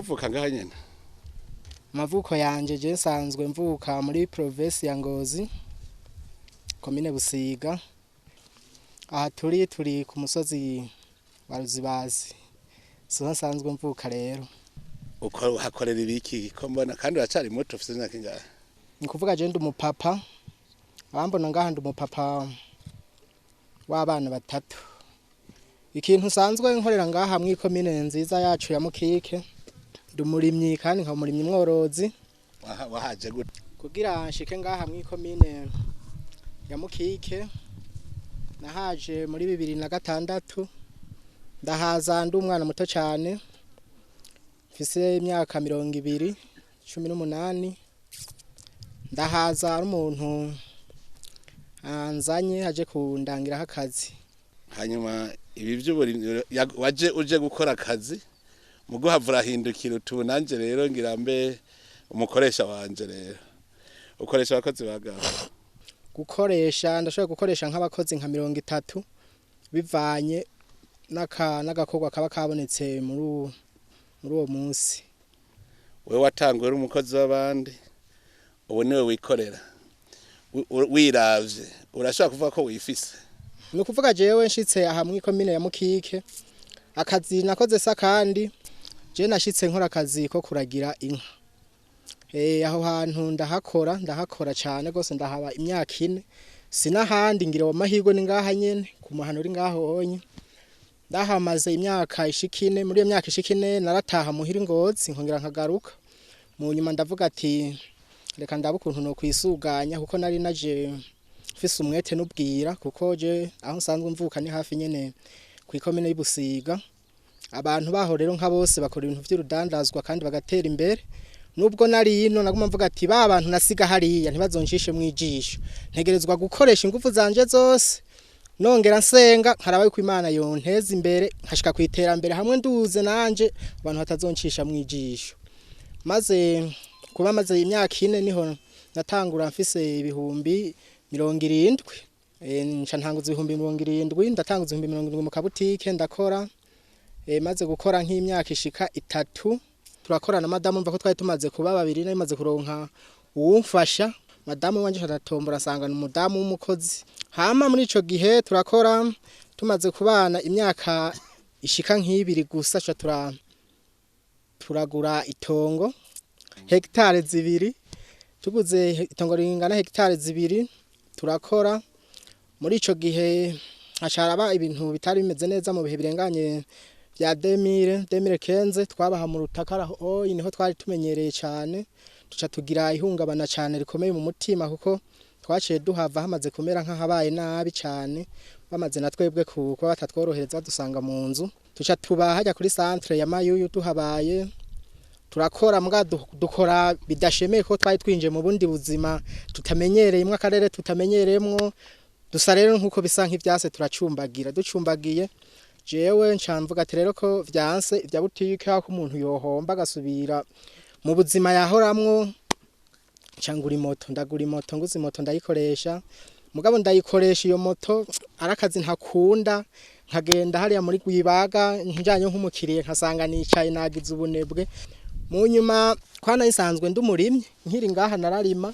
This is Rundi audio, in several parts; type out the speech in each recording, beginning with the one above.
Wovuka ngaha nyene? Amavuko yanje, je nsanzwe mvuka muri province ya Ngozi, komine Busiga. Aha turi ku musozi wa Ruzibazi, siho nsanzwe mvuka rero. Uko uhakorera ibiki ko mbona kandi uracari muto, ufise imyaka ingahe? Ni kuvuga je ndi umupapa, abambona ngaha ndi umupapa w'abana batatu. Ikintu nsanzwe nkorera ngaha mw'ikomine nziza yacu ya Mukike, ndi umurimyi kandi nkaba umurimyi mworozi. Wahaje gute? Kugira nshike ngaha mw'ikomine ya Mukike, nahaje muri 2006. Ndahaza ndi umwana muto cyane, mfise imyaka 20, 18. Ndahaza ari umuntu anzanye aje kundangiraho akazi. Hanyuma ibi vy'uburimyi, waje uje gukora akazi, muguhava urahindukira utu nanje rero ngira mbe umukoresha wanje. Rero ukoresha abakozi bagaho? Gukoresha, ndashobora gukoresha nk'abakozi nka 30, bivanye n'agakorwa kaba kabonetse muri uwo munsi. Wewe watanguye uri umukozi w'abandi, ubu niwe wikorera. Wiravye urashobora kuvuga ko wifise? Ni ukuvuga jewe nshitse aha mw'ikomine ya Mukike, akazi nakoze sa kandi je nashitse nkora akazi ko kuragira inka. Aho hantu ndahakora cyane gose, ndahaba imyaka 4. Sinahandi ngira amahirwe, ni ngaha nyene ku muhano uri ngaho honye. Ndahamaze imyaka ishika 4. Muri iyo myaka ishika 4 narataha muhira Ngozi, nkongera nkagaruka. Mu nyuma ndavuga ati reka ndabe ukuntu no kwisuganya, kuko nari naje mfise umwete n'ubwira, kuko je aho nsanzwe mvuka ni hafi nyene kw'ikomine y'Ibusiga. Abantu baho rero nka bose bakora ibintu vy'urudandazwa kandi bagatera imbere. Nubwo nari ino, naguma mvuga ati ba bantu nasiga hariya ntibazoncishe mwijisho, ntegerezwa gukoresha ingufu zanje zose, nongera nsenga nkaraba yuko Imana yonteza imbere nkashika kwiterambere hamwe nduze nanje abantu batazoncisha mwijisho. Maze kuba maze imyaka 4, niho natangura mfise 70,000. Nca ntanguza 70,000, ndatanguza 70,000 mu kabutike, ndakora. Maze gukora nk'imyaka ishika 3, turakora na madamu. Mva ko twari tumaze kuba babiri, nari maze kuronka uwumfasha. Madamu wanje aratombora, asanga ni umudamu w'umukozi. Hama muri ico gihe turakora, tumaze kubana imyaka ishika nk'ibiri gusa, ca turagura itongo hegitare 2. Tuguze itongo ringana hegitare 2, turakora. Muri ico gihe hacaraba ibintu bitari bimeze neza mu bihe birenganye bya 2015. Twabaha mu rutakara oyi, niho twari tumenyereye cyane. Tuca tugira ihungabana cyane rikomeye mu mutima, kuko twaciye duhava hamaze kumera nk'ahabaye nabi cyane, bamaze na twebwe kuba batatworohereza, dusanga mu nzu. Tuca tuba hajya kuri centre ya Mayuyu. Tuhabaye turakora, mbwa dukora bidashemeye, ko twari twinjiye mu bundi buzima tutamenyereyemwo, akarere tutamenyereyemwo. Dusa rero nkuko bisa nk'ivyase, turacumbagira. Ducumbagiye, jewe nca mvuga ati rero ko vyanse ibya butike, ko umuntu yohomba agasubira mu buzima yahoramwo, nca ngura imoto. Ndagura imoto, nguze imoto ndayikoresha. Mugabo ndayikoresha iyo moto ari akazi ntakunda, nkagenda hariya muri Rwibaga njanye nk'umukiriye, nkasanga nicaye nagize ubunebwe. Mu nyuma kwana nsanzwe ndi umurimyi, nkiri ngaha nararima,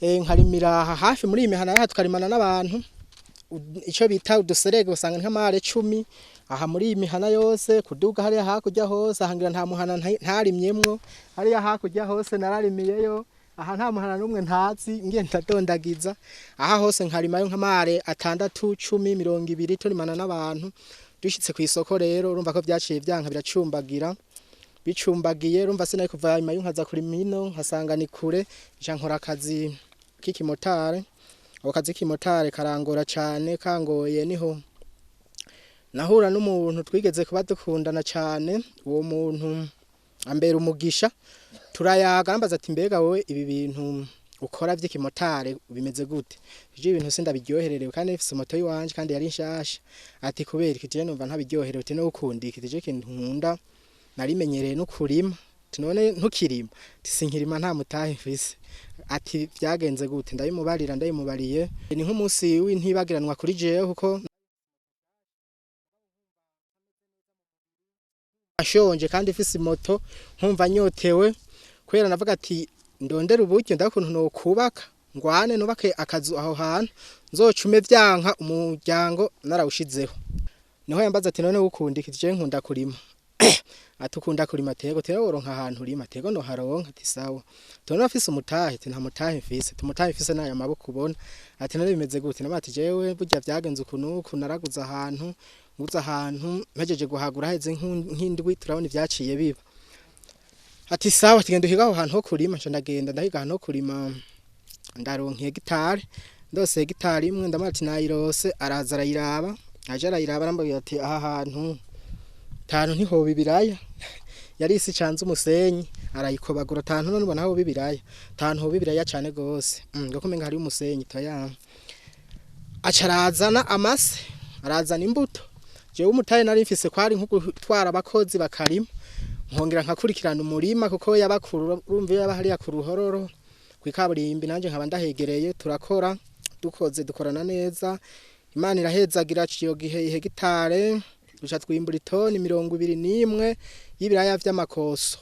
nkarimira aha hafi muri iyi mihana yaha, tukarimana n'abantu ico bita uduserege, usanga nk'amare 10 aha muri iyi mihana yose, kuduga hariya hakurya hose. Aha ngira nta muhana ntarimyemwo, hariya hakurya hose nararimiyeyo. Aha nta muhana n'umwe ntazi, ngiye ndadondagiza aha hose, nkarimayo nk'amare 6, 10, 20, turimana n'abantu. Dushitse kw'isoko rero, urumva ko vyaciye vyanka, biracumbagira. Bicumbagiye, urumva sinari kuva imayo nkaza kurima ino, nkasanga ni kure. Nca nkora akazi k'ikimotare. Ako kazi k'ikimotare karangora cane. Kangoye, niho nahura n'umuntu twigeze kuba dukundana cane. Uwo muntu ambera umugisha, turayaga, arambaza ati mbega wowe ibi bintu ukora vy'ikimotare bimeze gute? Ivyo ibintu sindabiryohererewe, kandi nifise moto yiwanje kandi yari nshasha. Ati kubera iki? Je numva ntabiryoherewe. Ati no ukunda iki? Je ikintu nkunda narimenyereye no kurima. Ati none ntukirima? Ati sinkirima, nta mutahe mfise. Ati vyagenze gute? Ndabimubarira. Ndabimubariye, ni nk'umunsi w'intibagiranwa kuri jewe, kuko Nshonje kandi mfise moto, nkumva nyotewe, kubera navuga ati ndondera uburyo ndakuntu no kubaka ngwane nubake akazu aho hantu nzocume vyanka umuryango narawushizeho. Niho yambaza ati none ukunda iki? Je nkunda kurima. Atukunda kurima? Tego tero woronka ahantu urima? Tego no haronka. Ati sawa, tone afise umutahe? Ati nta mutahe mfise. Tumutahe mfise nayo maboko ubona. Ati none bimeze gute? Namati jewe burya vyagenze ukuntu uku, naraguza ahantu, nguza ahantu, mpejeje guhagura heze nk'indwi turabona ivyaciye biba. Ati sawa, tugenda uhiga aho hantu ho kurima. Nca ndagenda ndahiga ahantu ho kurima, ndaronka hegitari, ndose hegitari imwe. Ndamara ati nayirose. Araza arayiraba, aje arayiraba, arambwira ati aha hantu tanu ntihoba ibiraya, yari isi icanze umusenyi, arayikobagura. Tantu none ubona hoba ibiraya? Tantu hoba ibiraya cane gose, ngo kumenga hari umusenyi toya. Aca arazana amase, arazana imbuto. Jewe umutahe nari mfise kwari nko gutwara abakozi bakarima, nkongera nkakurikirana umurima, kuko yabakuru urumva yaba hariya ku Ruhororo kwikaburimbi, nanje nkaba ndahegereye. Turakora, dukoze dukorana neza, Imana irahezagira. Iyo gihe ihegitare duca twimbura itoni 21 y'ibiraya vy'amakoso,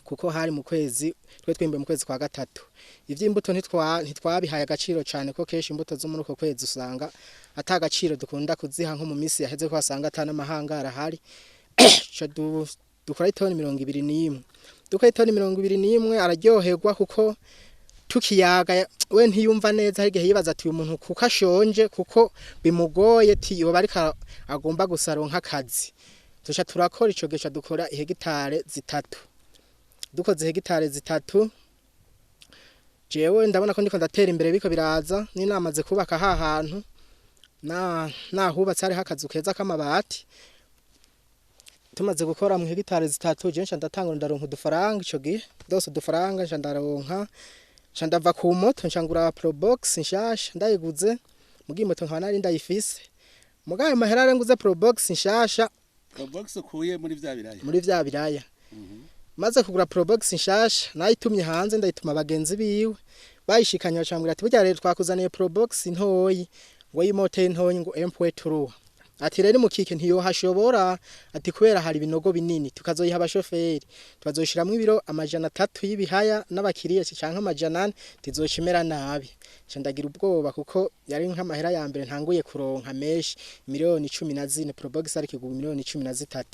kuko hari mu kwezi twe twimbuye mu kwezi kwa gatatu. Ivy'imbuto ntitwabihaye agaciro cane, ko kenshi imbuto zo muri uko kwezi usanga ata gaciro dukunda kuziha, nko mu misi yaheze ko wasanga ata n'amahangara ahari. Ca dukora itoni 21, dukora itoni 21, araryoherwa, kuko tukiyaga we ntiyumva neza. Hari igihe yibaza ati uyu muntu kuko ashonje, kuko bimugoye, ti yoba ariko agomba gusaronka akazi. Tuca turakora ico gihe, dukora ihegitare 3. Dukoze hegitare 3, jewe ndabona ko ndiko ndatera imbere, biko biraza ninamaze kubaka ha hantu na nahubatse hariho akazu keza k'amabati. Tumaze gukora mu hegitare 3, je nca ndatangura ndaronka udufaranga. Ico gihe dose udufaranga nca ndaronka, nca ndava ku moto, nca ngura Probox nshasha. Ndayiguze, mugiye moto nkaba nari ndayifise, mugayo mahera rero nguze Probox nshasha. Probox ukuye muri vya biraya? Muri vya biraya. Maze kugura Probox nshasha, nayitumye hanze, ndayituma abagenzi biwe, bayishikanye bacambwira ati burya rero twakuzaniye Probox ntoyi, ngo y'imote ntoyi, ngo M.3. Ati rero mukike ntiyohashobora, ati kubera hari ibinogo binini, tukazoyiha abashoferi, tukazoyishiramwo ibiro 300 y'ibihaya n'abakiriya canke 400, tizoshimera nabi. Nca ndagira ubwoba, kuko yari nk'amahera ya mbere ntanguye kuronka menshi, miliyoni 14. Probox ariko igura miliyoni 13.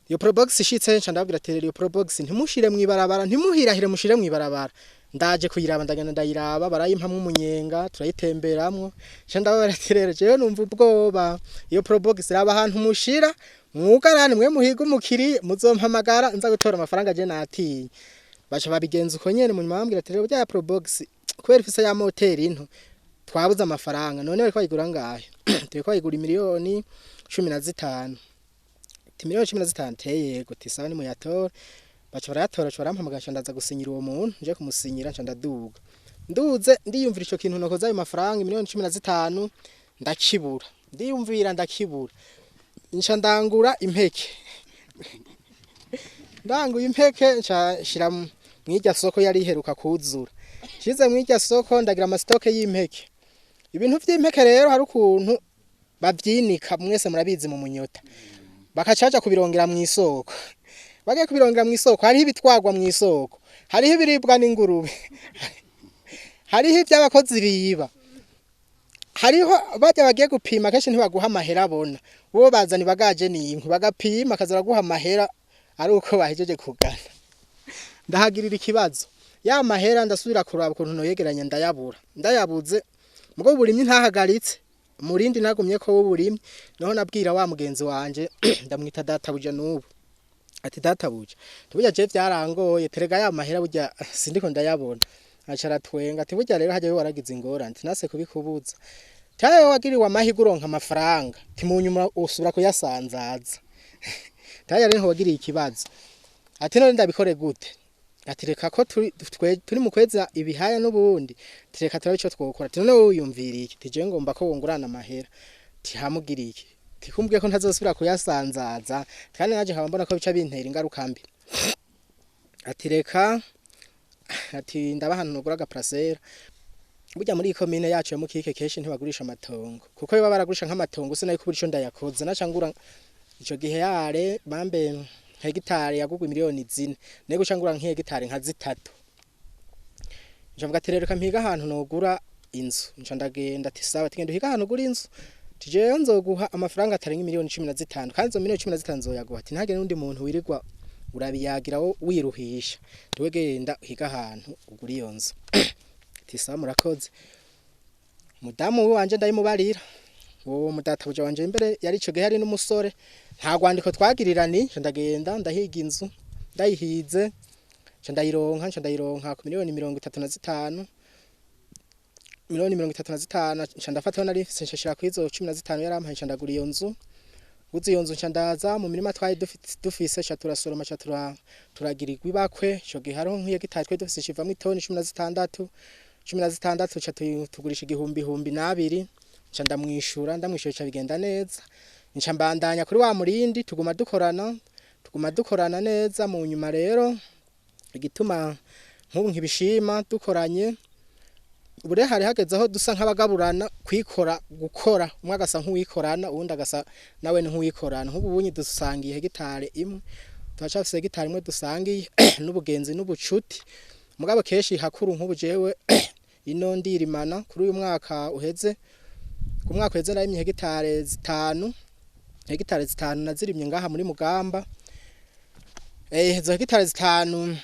Iyo Probox ishitse, nca ndababwira ati rero iyo Probox ntimushire mw'ibarabara, ntimuhirahire mushire mw'ibarabara, ndaje kuyiraba. Ndagenda ndayiraba, barayimpamwo umunyenga, turayitemberamwo. Nca ndababwira ati rero jewe numva ubwoba, iyo Probox raba ahantu mushira mwugarane, mwe muhiga umukiriya, muzompamagara nza gutora amafaranga, je natinye. Baca babigenza uko nyene. Mu nyuma bambwira ati rero bya Probox kubera ifise ya moteri nto twabuze amafaranga. None bariko bayigura ngahe? Turiko bayigura miliyoni 15. Ati miliyoni 15? Teye yego. Ati sawa, nimuyatora. Baca barayatora, baca barampamagara, nca ndaza gusinyira uwo muntu. Nje kumusinyira, nca ndaduga. Nduze ndiyumvira ico kintu nokoza ayo mafaranga miliyoni 15, ndakibura. Ndiyumvira ndakibura, nca ndangura impeke. Ndanguye impeke, nca nshira mw'irya soko yari iheruka kuzura. Nshize mw'irya soko, ndagira ama stock y'impeke. Ibintu vy'impeke rero hari ukuntu bavyinika, mwese murabizi, mu munyota, bakacaja kubirongera mw'isoko. Bagiye kubirongera mw'isoko, hariho ibitwagwa mw'isoko, hariho ibiribwa n'ingurube, hariho ivy'abakozi biba, hariho barya bagiye gupima. Kenshi ntibaguha amahera abona bo bazana ibagaje n'inkwi, bagapima, akaza baraguha amahera ari uko bahejeje kugana. Ndahagirira ikibazo, ya mahera ndasubira kuraba ukuntu noyegeranya, ndayabura. Ndayabuze, mugo uburimyi ntahagaritse, umurindi nagumye ko w'uburimyi. Niho nabwira wa mugenzi wanje, ndamwita databuja n'ubu, ati databuja, burya je vyarangoye, terega ya mahera burya sindiko ndayabona. Aca aratwenga, ati burya rero hajya waragize ingorane, ati nase kubikubuza tawe wagiriwe amahirwe uronka amafaranga, ati mu nyuma usubira kuyasanzaza. Tayo rero wagiriye ikibazo. Ati none ndabikore gute? Ati reka ko turi turi mu kweza ibihaya n'ubundi, ati reka turabe ico twokora. Ati none wowe wiyumviriye iki? Ati jewe ngomba ko wongurana amahera. Ati hamugiriye iki? Ati kumbwiye ko ntazosubira kuyasanzaza, kandi naje nkaba mbona ko bica bintera ingaruka mbi. Ati reka, ati ndabaha nugura aga parcelle. Burya muri komine yacu ya Mukike kenshi ntibagurisha amatongo, kuko iyo baragurisha nk'amatongo sinari kubura ico ndayakoze, naca ngura Ico gihe yare bambe hegitari yagugwa miliyoni 4, nego guca ngura nk'hegitari nka 3. Nca mvuga ati rero reka mpiga ahantu nogura inzu. Nca ndagenda, ati sawa, tugenda uhiga ahantu ugura inzu. Tijeyo nzoguha amafaranga atarenga miliyoni 15, kandi izo miliyoni 15 nzoyaguha. Ati ntagire n'undi muntu wirirwa urabiyagira wo wiruhisha, tuwe genda uhiga ahantu ugura iyo nzu. Ati sawa, murakoze. Mudamu wanje ndayimubarira, uwo mudatabuja wanje imbere yari ico gihe ari n'umusore, nta rwandiko twagirirani. Nca ndagenda ndahiga inzu, ndayihize nca ndayironka, nca ndayironka ku miliyoni 35. Miliyoni 35 nca ndafataho nari mfise, nca nshira kuri izo 15 yarampaye, nca ndagura iyo nzu. Nguze iyo nzu, nca ndaza mu mirima twari dufise, nca turasoroma, nca turagirirwa ibakwe. Ico gihe hariho nk'ihegitari twari dufise icivamwo itoni 16, 16 nca tugurisha igihumbi ihumbi n'abiri. Nca ndamwishura, ndamwishuye ca bigenda neza. Nca mbandanya kuri wa murindi, tuguma dukorana, tuguma dukorana neza. Mu nyuma rero, igituma nk'ubu nkibishima dukoranye, ubure hari hageze aho dusa nk'abagaburana kwikora gukora, umwe agasa nk'uwikorana, uwundi agasa nawe nk'uwikorana. Nk'ubu bunyi dusangiye hegitari imwe, turacafise hegitari imwe dusangiye n'ubugenzi n'ubucuti. Mugabo kenshi hakuru nk'ubu jewe ino ndirimana. Kuri uyu mwaka uheze, ku mwaka uheze narimye hegitari 5, hegitari 5 nazirimye ngaha muri Mugamba. Izo hegitari 5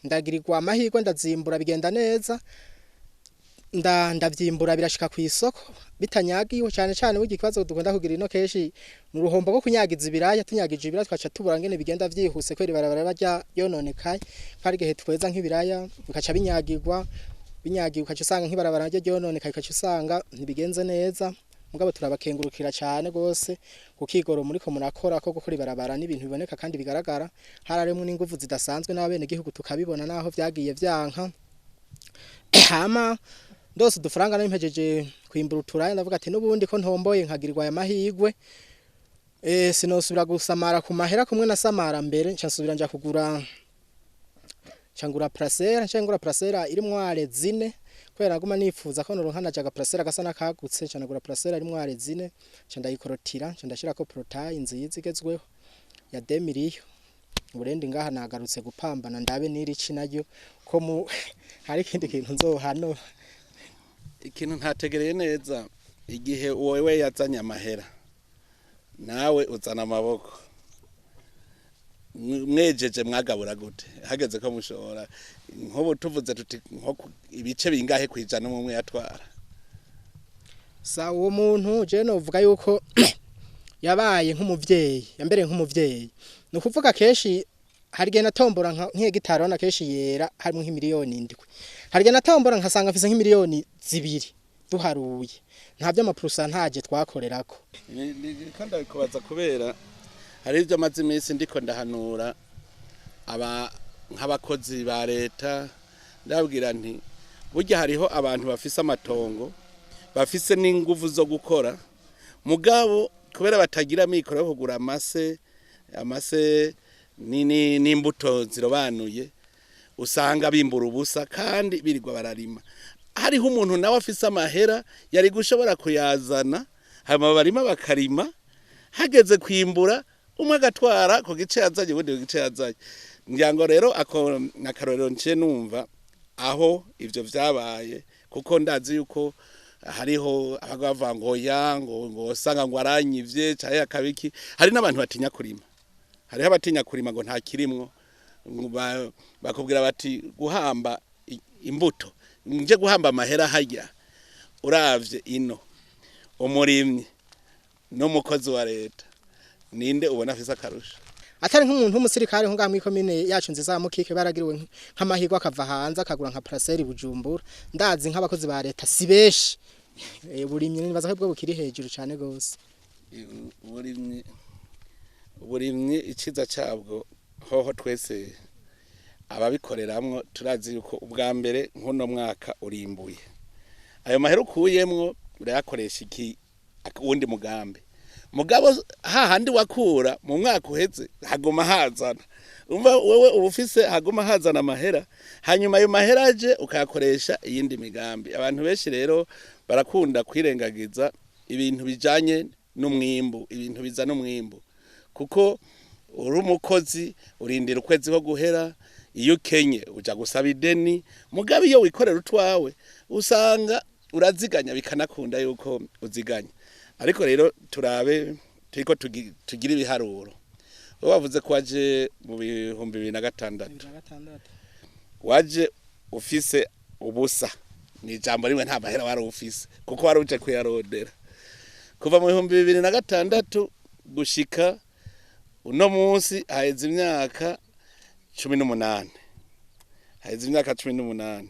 ndagirirwa amahirwe ndazimbura, bigenda neza, ndavyimbura birashika ku isoko bitanyagiwe. Cyane cyane burya ikibazo dukunda kugira ino kenshi mu ruhombo rwo kunyagiza ibiraya, tunyagije ibiraya twaca tubura ngene bigenda vyihuse kubera ibarabara barya yononekaye. Hari igihe tweza nk'ibiraya bikaca binyagirwa, binyagiwe ukaca usanga nk'ibarabara ryo ryononekaye, ukaca usanga ntibigenze neza. Mugabo turabakengurukira cyane gose kukigoro muriko murakora ko gukora ibarabara n'ibintu biboneka kandi bigaragara, hararemwe n'inguvu zidasanzwe n'abene gihugu tukabibona naho vyagiye vyanka. Hama ndose udufaranga nari mpejeje kwimbura uturaya, ndavuga ati n'ubundi ko ntomboye nkagirirwa aya mahirwe, sinosubira gusamara ku mahera kumwe na samara mbere. Nca nsubira nja kugura, nca ngura parcelle, nca ngura parcelle irimwo are 4, kubera naguma nifuza ko noronka naje aga parcelle gasa nakagutse. Nca nagura parcelle irimwo are 4, nca ndayikorotira, nca ndashirako portail nziza igezweho ya 2 millions. Uburendi ngaha nagarutse gupambana ndabe n'irici naryo ko mu hari ikindi kintu nzohano. Ikintu ntategereye neza, igihe wowe yazanye amahera nawe uzana amaboko, mwejeje mwagabura gute hageze ko mushobora? Nk'ubu tuvuze tuti nko ibice bingahe kwijana umwe yatwara? Sa uwo muntu je novuga yuko yabaye nk'umuvyeyi, yambereye nk'umuvyeyi. Ni ukuvuga kenshi hari igihe natombora nk'hegitari, urabona kenshi yera harimo nk'imiliyoni 7, hari igihe natombora nkasanga mfise nk'imiliyoni 2 duharuye, nta vy'ama pourcentage twakorerako. Niko ndabikubaza kubera hari ibyo maze iminsi ndiko ndahanura aba nk'abakozi ba leta, ndababwira nti burya hariho abantu bafise amatongo, bafise n'inguvu zo gukora, mugabo kubera batagira amikoro yo kugura amase n'imbuto zirobanuye, usanga bimbura ubusa kandi birirwa bararima. Hariho umuntu nawe afise amahera yari gushobora kuyazana, hanyuma barima bakarima, hageze kwimbura umwe agatwara ku gice yazanye, ubundi ku gice yazanye. Ngira ngo rero ako nakarorero nciye numva aho ivyo vyabaye, kuko ndazi yuko hariho abagabo bavuga ngo ya ngo usanga ngo aranyivye canke akabiki. Hari n'abantu batinya kurima, hariho abatinya kurima ngo nta kirimwo. Ngo bakubwira bati guhamba imbuto, nje guhamba amahera harya. Uravye ino umurimyi n'umukozi wa leta, ninde ubona afise akarusho? Atari nk'umuntu w'umusirikare nko ngaha mw'ikomine yacu nziza ya Mukike baragiriwe nk'amahirwe akava hanze akagura nka parcelle i Bujumbura. Ndazi nk'abakozi ba leta si benshi. Uburimyi nibaza ko bwo bukiri hejuru cane gose. Uburimyi iciza cabwo hoho twese ababikoreramwo turazi yuko ubwa mbere nk'uno mwaka urimbuye, ayo mahera ukuyemwo urayakoresha iki uwundi mugambi. Mugabo hahandi wakura mu mwaka uheze haguma hazana, umva wewe uba ufise haguma hazana amahera, hanyuma ayo mahera aje ukayakoresha iyindi migambi. Abantu benshi rero barakunda kwirengagiza ibintu bijanye n'umwimbu, ibintu bizana umwimbu. Kuko uri umukozi urindira ukwezi ko guhera, iyo ukenye uja gusaba ideni, mugabo iyo wikorera utwawe usanga uraziganya bikanakunda yuko uziganya. Ariko rero turabe turiko tugira ibiharuro. Wowe wavuze ko waje mu 2006, waje ufise ubusa, ni ijambo rimwe, nta mahera wari ufise kuko wari uje kuyarondera. Kuva mu 2006 gushika uno munsi haheze imyaka 18, haheze imyaka 18.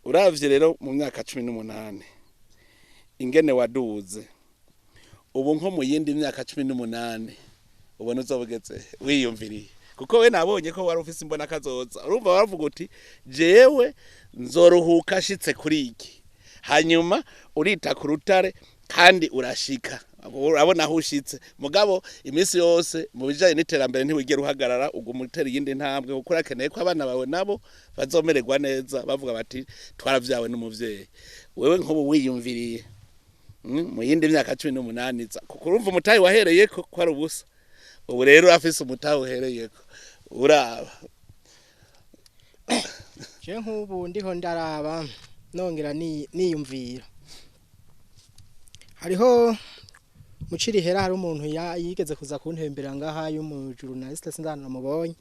Uravye rero mu myaka 18 ingene waduze, ubu nko mu yindi myaka 18 ubona uzobugeze wiyumviriye, kuko we nabonye ko wari ufise imbona kazoza. Urumva waravuga uti jewe nzoruhuka ashitse kuri iki, hanyuma urita ku rutare kandi urashika, urabona aho ushitse. Mugabo iminsi yose mu bijanye n'iterambere ntiwigera uhagarara, uguma utera iyindi ntambwe, kuko urakeneye ko abana bawe nabo bazomererwa neza, bavuga bati twaravyawe n'umuvyeyi. Wewe nk'ubu wiyumviriye mu yindi myaka 18 iza, kuko urumva umutahe wahereyeko ko ari ubusa, ubu rero urafise umutahe uhereyeko uraba. Je nk'ubu ndiho ndaraba nongera niyumvira, hariho mucirihera hari umuntu yigeze kuza kuntembera ngaha y'umujournaliste, sindanamubonye,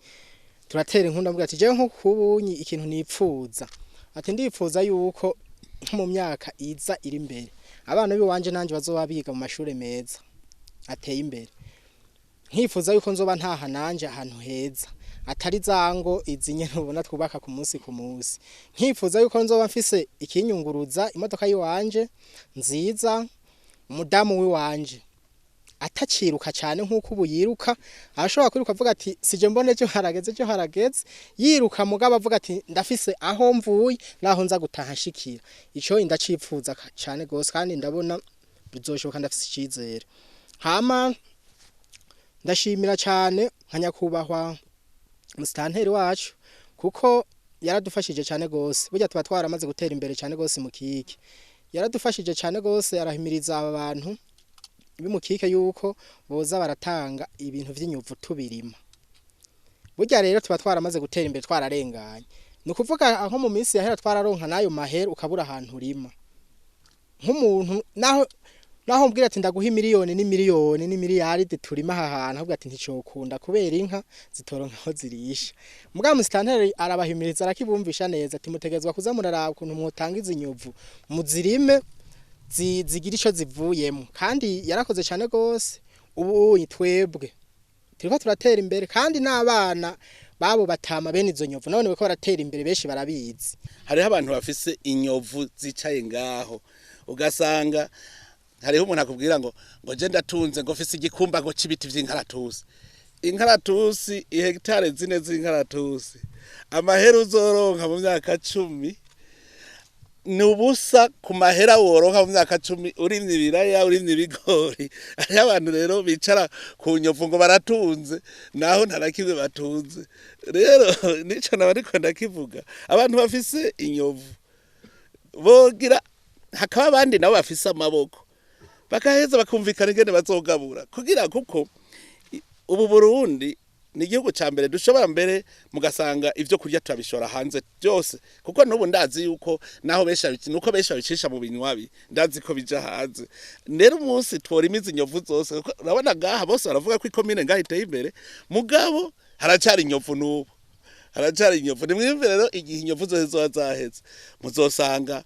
turatera inkunda, mvuga ati jewe nk'ukubunyi ikintu nipfuza, ati ndipfuza yuko nko mu myaka iza iri imbere abana biwanje nanje bazoba biga mu mashure meza ateye imbere, nkifuza yuko nzoba ntaha nanje ahantu heza atari zango izi nyene ubona twubaka ku munsi ku munsi, nkifuza yuko nzoba mfise ikinyunguruza imodoka yiwanje nziza, umudamu wiwanje ataciruka cyane nkuko ubu yiruka, arashobora kwiruka avuga ati sije mbone ejo harageze, ejo harageze, yiruka mugabo avuga ati ndafise aho mvuye naho nza gutaha nshikira. Ico ndacipfuza cyane gose kandi ndabona bizoshoboka, ndafise icizere. Hama ndashimira cyane nka nyakubahwa musitanteri wacu kuko yaradufashije cyane gose. Burya tuba twaramaze gutera imbere cyane gose mu Kike, yaradufashije cyane gose, arahimiriza aba bantu b'imukike yuko boza baratanga ibintu vy'inyuvu tubirima. Burya rero tuba twaramaze gutera imbere, twararenganye. Ni ukuvuga aho mu minsi yahera twararonka n'ayo mahera ukabura ahantu urima. Nk'umuntu naho mbwira ati ndaguha miliyoni n'imiliyoni n'imiliyaridi turima aha hantu, avuga ati nticokunda kubera inka zitoronka aho zirisha. Mugabo musitanteri arabahimiriza, arakibumvisha neza ati mutegezwa kuza muraraba ukuntu mwotanga izi nyuvu muzirime zigira ico zivuyemo. Kandi yarakoze cyane gose. Ubu twebwe turiko turatera imbere, kandi n'abana babo batama bene izo nyovu none bariko baratera imbere, benshi barabizi. Hariho abantu bafise inyovu zicaye ngaho, ugasanga hariho umuntu akubwira ngo je ndatunze, ngo mfise igikumba ngo c'ibiti vy'inkaratusi. Inkaratusi ihegitare 4 z'inkaratusi, amahera uzoronka mu myaka 10 ni ubusa ku mahera woronka mu myaka 10 urimye ibiraya, urimye ibigori. Hariho abantu rero bicara ku nyovu ngo baratunze, naho nta kimwe batunze. Rero nico naba ariko ndakivuga, abantu bafise inyovu bogira, hakaba abandi nabo bafise amaboko, bakaheza bakumvikana ingene bazogabura, kugira kuko ubu Burundi ni igihugu ca mbere dushobora mbere mugasanga ivyo kurya turabishora hanze byose, kuko n'ubu ndazi yuko naho benshi nuko benshi babicisha mu binywabi, ndazi ko bija hanze. Rero umunsi tworima izi nyovu zose, kuko urabona ngaha bose baravuga ko ikomine ngaha iteye imbere, mugabo haracari inyovu n'ubu, haracari inyovu. Nimwiyumvire rero igihe inyovu zose zizoba zaheze, muzosanga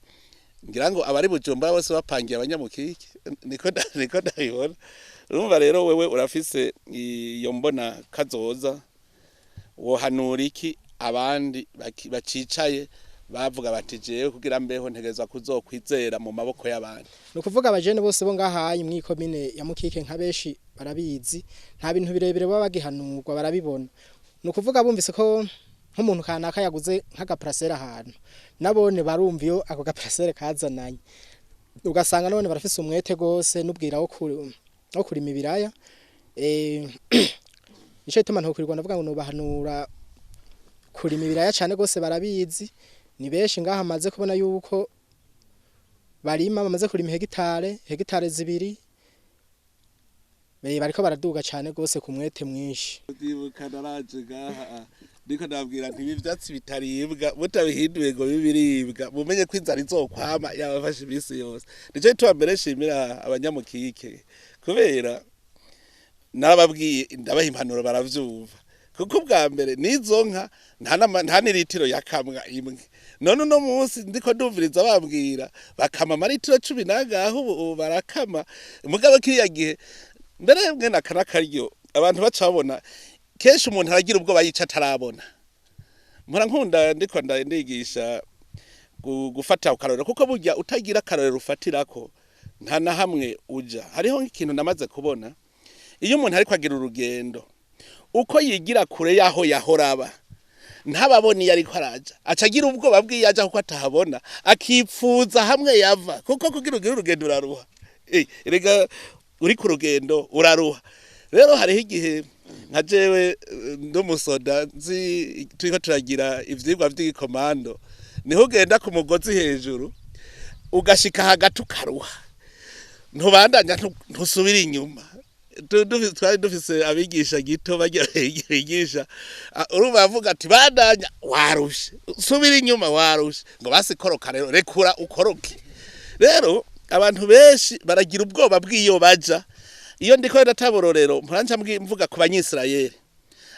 ngira ngo abari Bujumbura bose bapangiye abanyamukike, niko ndabibona. Urumva rero wewe urafise iyo mbona kazoza, wohanura iki abandi bacicaye bavuga bati jewe kugira mbeho ntegerezwa kuzokwizera mu maboko y'abandi? Ni ukuvuga abajene bose bo ngahaye mw'ikomine ya Mukike nka benshi barabizi, nta bintu birebire baba bagihanurwa, barabibona. Ni ukuvuga bumvise ko nk'umuntu kanaka yaguze nk'agaparasera ahantu, nabone barumva iyo ako gaparasere kazananye, ugasanga none barafise umwete gose n'ubwira wo kurima ibiraya. Nico gituma ntokurirwa ndavuga ngo nobahanura kurima ibiraya cane gose, barabizi. Ni benshi ngaha amaze kubona yuko barima, bamaze kurima hegitare 2. Bariko baraduga cane gose ku mwete mwinshi. Ndibuka naraje ngaha ndiko ndabwira nti ibi vyatsi bitaribwa mutabihinduye ngo bibiribwa, mumenye ko inzara izokwama yabafashe iminsi yose. Nico gituma mbere nshimira abanyamukike, kubera narababwiye, ndabaha impanuro baravyumva, kuko ubwa mbere n'izo nka nta n'iritiro yakamwa imwe. None uno munsi ndiko ndumviriza bambwira bakama amaritiro 10 n'angahe, ubu barakama. Mugabo kiriya gihe mbere mwe naka n'akaryo abantu baca babona, kenshi umuntu aragira ubwoba yica atarabona. Mpora nkunda ndiko ndigisha gufata akarorero, kuko burya utagira akarorero ufatirako nta na hamwe uja. Hariho nk'ikintu namaze kubona: iyo umuntu ariko agira urugendo, uko yigira kure yaho yahora aba, ntababona iyo ariko araja, aca agira ubwoba bw'iyo aja kuko atahabona, akipfuza hamwe yava. Kuko kugira ugire urugendo uraruha. Erega uri ku rugendo uraruha. Rero hariho igihe nka jewe nd'umusoda nzi turiko turagira ivyigwa vy'igikomando, niho ugenda ku mugozi hejuru ugashika hagati ukaruha, ntubandanya, ntusubira inyuma. Twari dufise abigisha gito bagira bigisha. Urumva bavuga ati: "Bandanya warushe, subira inyuma warushe." Ngo basikoroka rero, rekura ukoroke. Rero abantu benshi baragira ubwoba bw'iyo baja. Iyo ndiko ndatabororero mpora mvuga ku Banyisirayeli.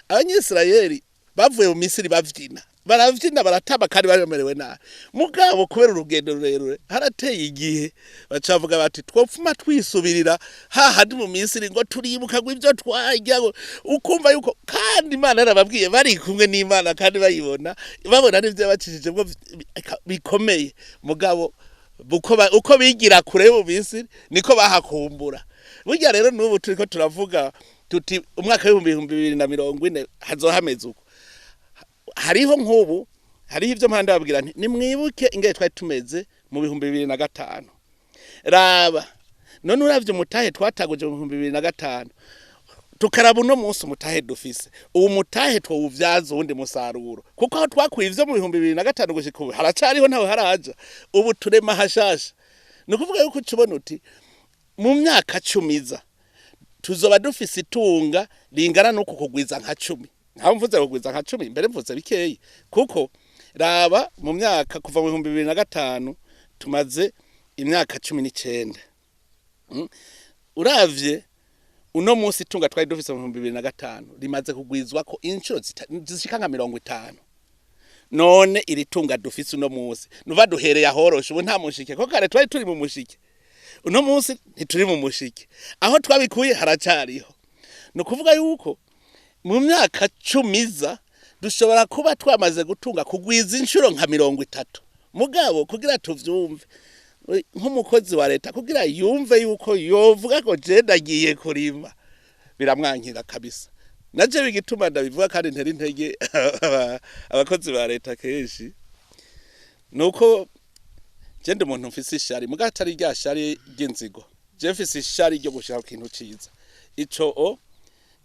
Abanyisirayeli bavuye mu Misiri bavyina, baravyina, baratamba kandi bamerewe nabi. Mugabo kubera urugendo rurerure, harateye igihe bacavuga bati: "Twopfuma twisubirira hahandi mu Misiri, ngo turibuka ngo ibyo twarya." Ngo ukumva yuko kandi Imana yarababwiye, bari kumwe n'Imana kandi bayibona, babona n'ivyo yabacishijemwo bikomeye. Mugabo uko bigira kure mu Misiri niko bahakumbura. Burya rero n'ubu turiko turavuga tuti umwaka w'2040 hazohameze uko. Hariho nk'ubu hariho ibyo mpanda babwira nti: "Nimwibuke ingene twari tumeze mu 2005. Raba none, uravye umutahe twataguje mu 2005, tukaraba uno munsi umutahe dufise, uwo mutahe twowuvyaza uwundi musaruro, kuko aho twakuye ivyo mu 2005 gushika ubu haracariho, ntawe haraja. Ubu turema hashasha." Ni ukuvuga yuko uca ubona uti mu myaka 10 iza tuzoba dufise itunga ringana n'uku kugwiza nka 10. Nkaho mvuze kugwiza nka 10, mbere mvuze bikeyi, kuko raba mu myaka kuva mu 2005 tumaze imyaka 19. Uravye uno munsi itunga twari dufise mu 2005 rimaze kugwizwa ko inshuro zishika nka 50. None iri tunga dufise uno munsi, nuva duhereye ahoroshe, ubu nta mushike, ko kare twari turi mu mushike, uno munsi ntituri mu mushike, aho twabikuye haracariho. Ni ukuvuga yuko mu myaka 10 iza dushobora kuba twamaze gutunga kugwiza inshuro nka 30. Mugabo kugira tuvyumve, nk'umukozi wa leta kugira yumve yuko yovuga ko je ndagiye kurima, biramwankira kabisa. Naje bigituma ndabivuga kandi ntera intege abakozi ba leta kenshi, nuko je ndi umuntu mfise ishari, muga atari rya shari ry'inzigo. Je mfise ishari ryo gushaka ikintu ciza. Ico o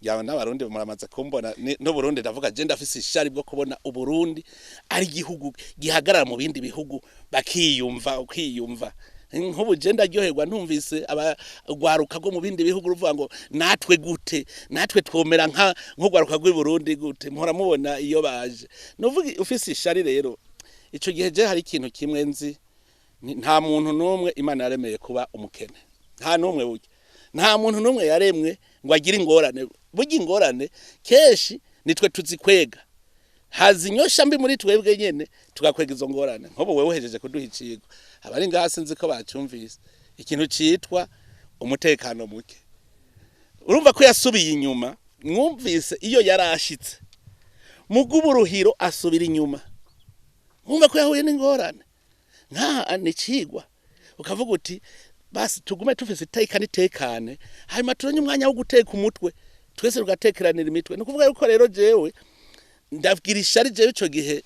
yawe n'Abarundi muramaze kumbona n'Uburundi, ndavuga je ndafise ishari bwo kubona Uburundi ari igihugu gihagarara mu bindi bihugu, bakiyumva, ukiyumva. Nk'ubu je ndaryoherwa ntumvise abagwaruka rwo mu bindi bihugu ruvuga ngo: "Natwe gute? Natwe twomera nka nk'ugwaruka rw'i Burundi gute?" Muhora mubona iyo baje. Nuvuga ufise ishari rero, ico gihe je hari ikintu kimwe nzi: nta muntu n'umwe Imana yaremeye kuba umukene, nta n'umwe. Burya nta muntu n'umwe yaremwe ngo agire ingorane. Burya ingorane kenshi nitwe tuzikwega, haza inyosha mbi muri twebwe nyene tugakwega izo ngorane. Nk'ubu wewe uhejeje kuduha icigwa, abari ngaha sinzi ko bacumvise ikintu citwa umutekano muke. Urumva ko yasubiye inyuma, mwumvise iyo yarashitse muguburuhiro asubira inyuma, mwumva ko yahuye n'ingorane. Nkaha ni icigwa, ukavuga uti: "Basi tugume tufise iteka nitekane, hanyuma turonye umwanya wo guteka umutwe, twese tugatekeranira imitwe." Ni ukuvuga yuko rero jewe ndabwira ishari. Jewe ico gihe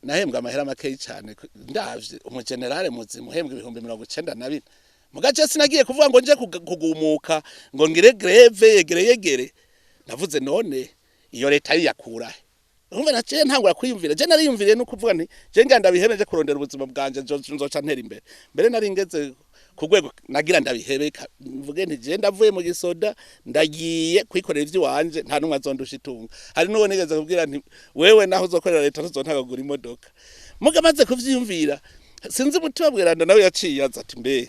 nahembwa amahera makeyi cane, ndavye umugenerale muzima uhembwa 94,000. Mugace sinagiye kuvuga ngo nje kugumuka ngo ngire grève yegere yegere. Navuze: "None iyo leta yiyakurahe?" Urumva naciye ntangura kwiyumvira. Je nariyumviriye no kuvuga nti: "Je nganda bihebe, nje kurondera ubuzima bwanje, nzoca ntera imbere." Mbere nari ngeze Ku rwego nagira ndabihebeka, mvuge nti je ndavuye mu gisoda, ndagiye kwikorera ivy'iwanje, nta numwe azondusha itunga. Hari n'uwo nigeze kubwira nti: "Wewe naho uzokorera leta, ntuzontanga kugura imodoka." Muga maze kuvyiyumvira, sinzi, umutima bweranda nawe yaciye aza ati: "Mbe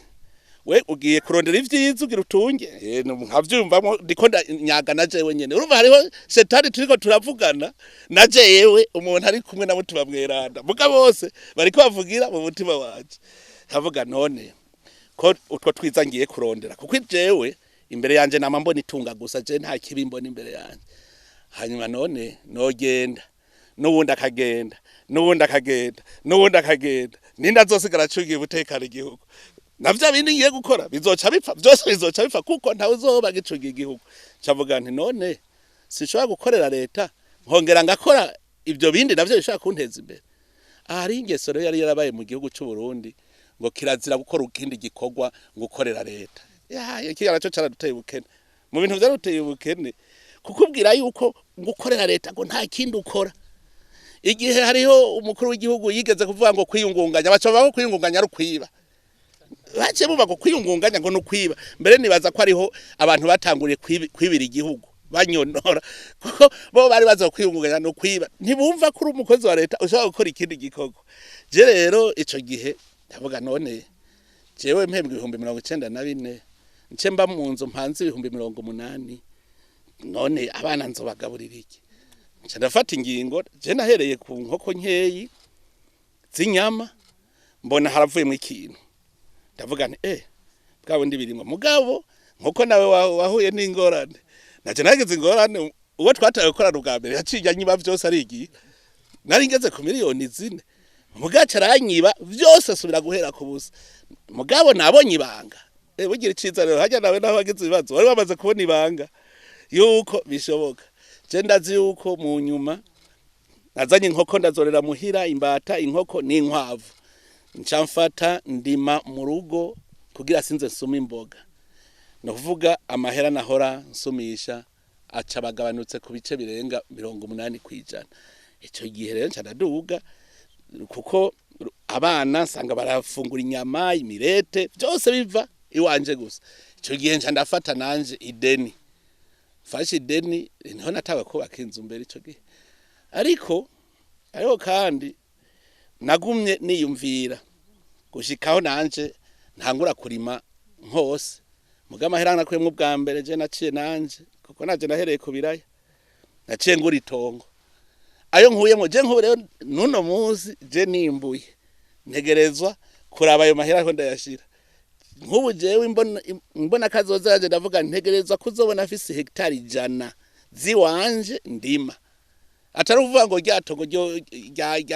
we ugiye kurondera ivyiza ugira utunge?" Nkavyumvamwo ndiko nyaga na jewe nyene. Urumva hariho shetani turiko turavugana na jewe, umuntu ari kumwe na mutima mweranda, muga bose bariko bavugira mu mutima wanje. Nkavuga: "None ko utwo twiza ngiye kurondera?" Kuko jewe imbere yanje nama mbona itunga gusa, je nta kibi mbona imbere yanje. Hanyuma none nogenda, n'uwundi akagenda, n'uwundi akagenda, n'uwundi akagenda, ninde azosigara acungiye umutekano igihugu? Na vya bindi ngiye gukora bizoca bipfa byose, bizoca bipfa, kuko ntawe uzoba agicungiye igihugu. Ncavuga nti: "None sinshobora gukorera leta nkongera ngakora ibyo bindi navyo bishobora kunteza imbere?" Aha hari ingeso rero yari yarabaye mu gihugu c'u Burundi, ngo kirazira gukora ikindi gikorwa, ngo ukorera leta. Ya, iki naco caraduteye ubukene, mu bintu vyaruteye ubukene, kukubwira yuko ngo ukorera leta ngo nta kindi ukora. Igihe hariho umukuru w'igihugu yigeze kuvuga ngo kwiyungunganya, baca bavuga ko kwiyungunganya ari ukwiba. Baciye bumva ngo kwiyungunganya ngo ni ukwiba. Mbere nibaza ko ariho abantu batanguriye kwibira igihugu banyonora, kuko bo bari bazi ko kwiyungunganya ni ukwiba, ntibumva ko uri umukozi wa leta ushobora gukora ikindi gikorwa. Je rero ico gihe ndavuga: "None jewe mpembwa 94,000, nce mba mu nzu mpanze 80,000, none abana nzobagaburira iki?" Nca ndafata ingingo. Je nahereye ku nkoko nkeyi z'inyama, mbona haravuyemo ikintu, ndavuga nti: "Bwa bundi birimwo." Mugabo nkuko nawe wahuye n'ingorane, naje nagize ingorane. Uwo twataye gukorana ubwa mbere yaciye anyiba vyose, arigiye. Nari ngeze ku miliyoni 4, mugaca aranyiba vyose, asubira guhera ku busa. Mugabo nabonye ibanga. Bugira iciza rero hajya nawe naho wagize ibibazo wari wamaze kubona ibanga yuko bishoboka. Je ndazi yuko mu nyuma nazanye inkoko, ndazorera muhira, imbata, inkoko n'inkwavu. Nca mfata ndima mu rugo kugira sinze nsuma imboga. Ni ukuvuga amahera nahora nsumisha aca bagabanutse ku bice birenga 80%. Icyo gihe rero nca ndaduga, kuko abana nsanga barafungura inyama, imirete, byose biva iwanje gusa. Icyo gihe nca ndafata nanje ideni. Mfashe ideni, niho natanga kubaka inzu mbere icyo gihe. Ariko kandi nagumye niyumvira gushikaho nanje ntangura kurima nkose. Muga amahera nakuyemwo ubwa mbere, je naciye nanje, kuko naje nahereye ku biraya, naciye ngura itongo. Ayo nkuyemwo je nkubu rero nuno munsi je nimbuye, ntegerezwa kuraba ayo mahera aho ndayashira. Nk'ubu jewe imbona kazoza yanje, ndavuga ntegerezwa kuzobona afise hegitari 100 ziwanje ndima, atari ukuvuga ngo rya tongo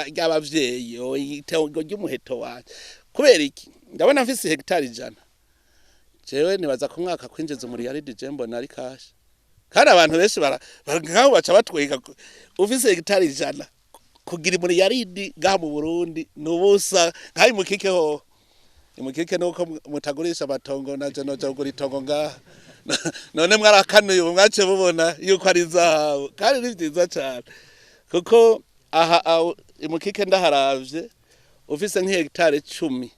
ry'abavyeyi, itongo ry'umuheto wanje. Kubera iki? Ndabona mfise hegitari 100, jewe nibaza ku mwaka kwinjiza umuriyaridi, je mbona ari cash. Kandi abantu benshi nkaho baca batwika ufise hegitari 100 kugira umuriyaridi ngaha mu Burundi nubusa. Nkaho imukike hoho, imukike nuko mutagurisha amatongo, naje noja kugura itongo ngaha. None mwarakanuye ubu, mwace mubona yuko ari zahabu, kandi ni vyiza cane, kuko aha imukike ndaharavye, ufise nk'ihegitari 10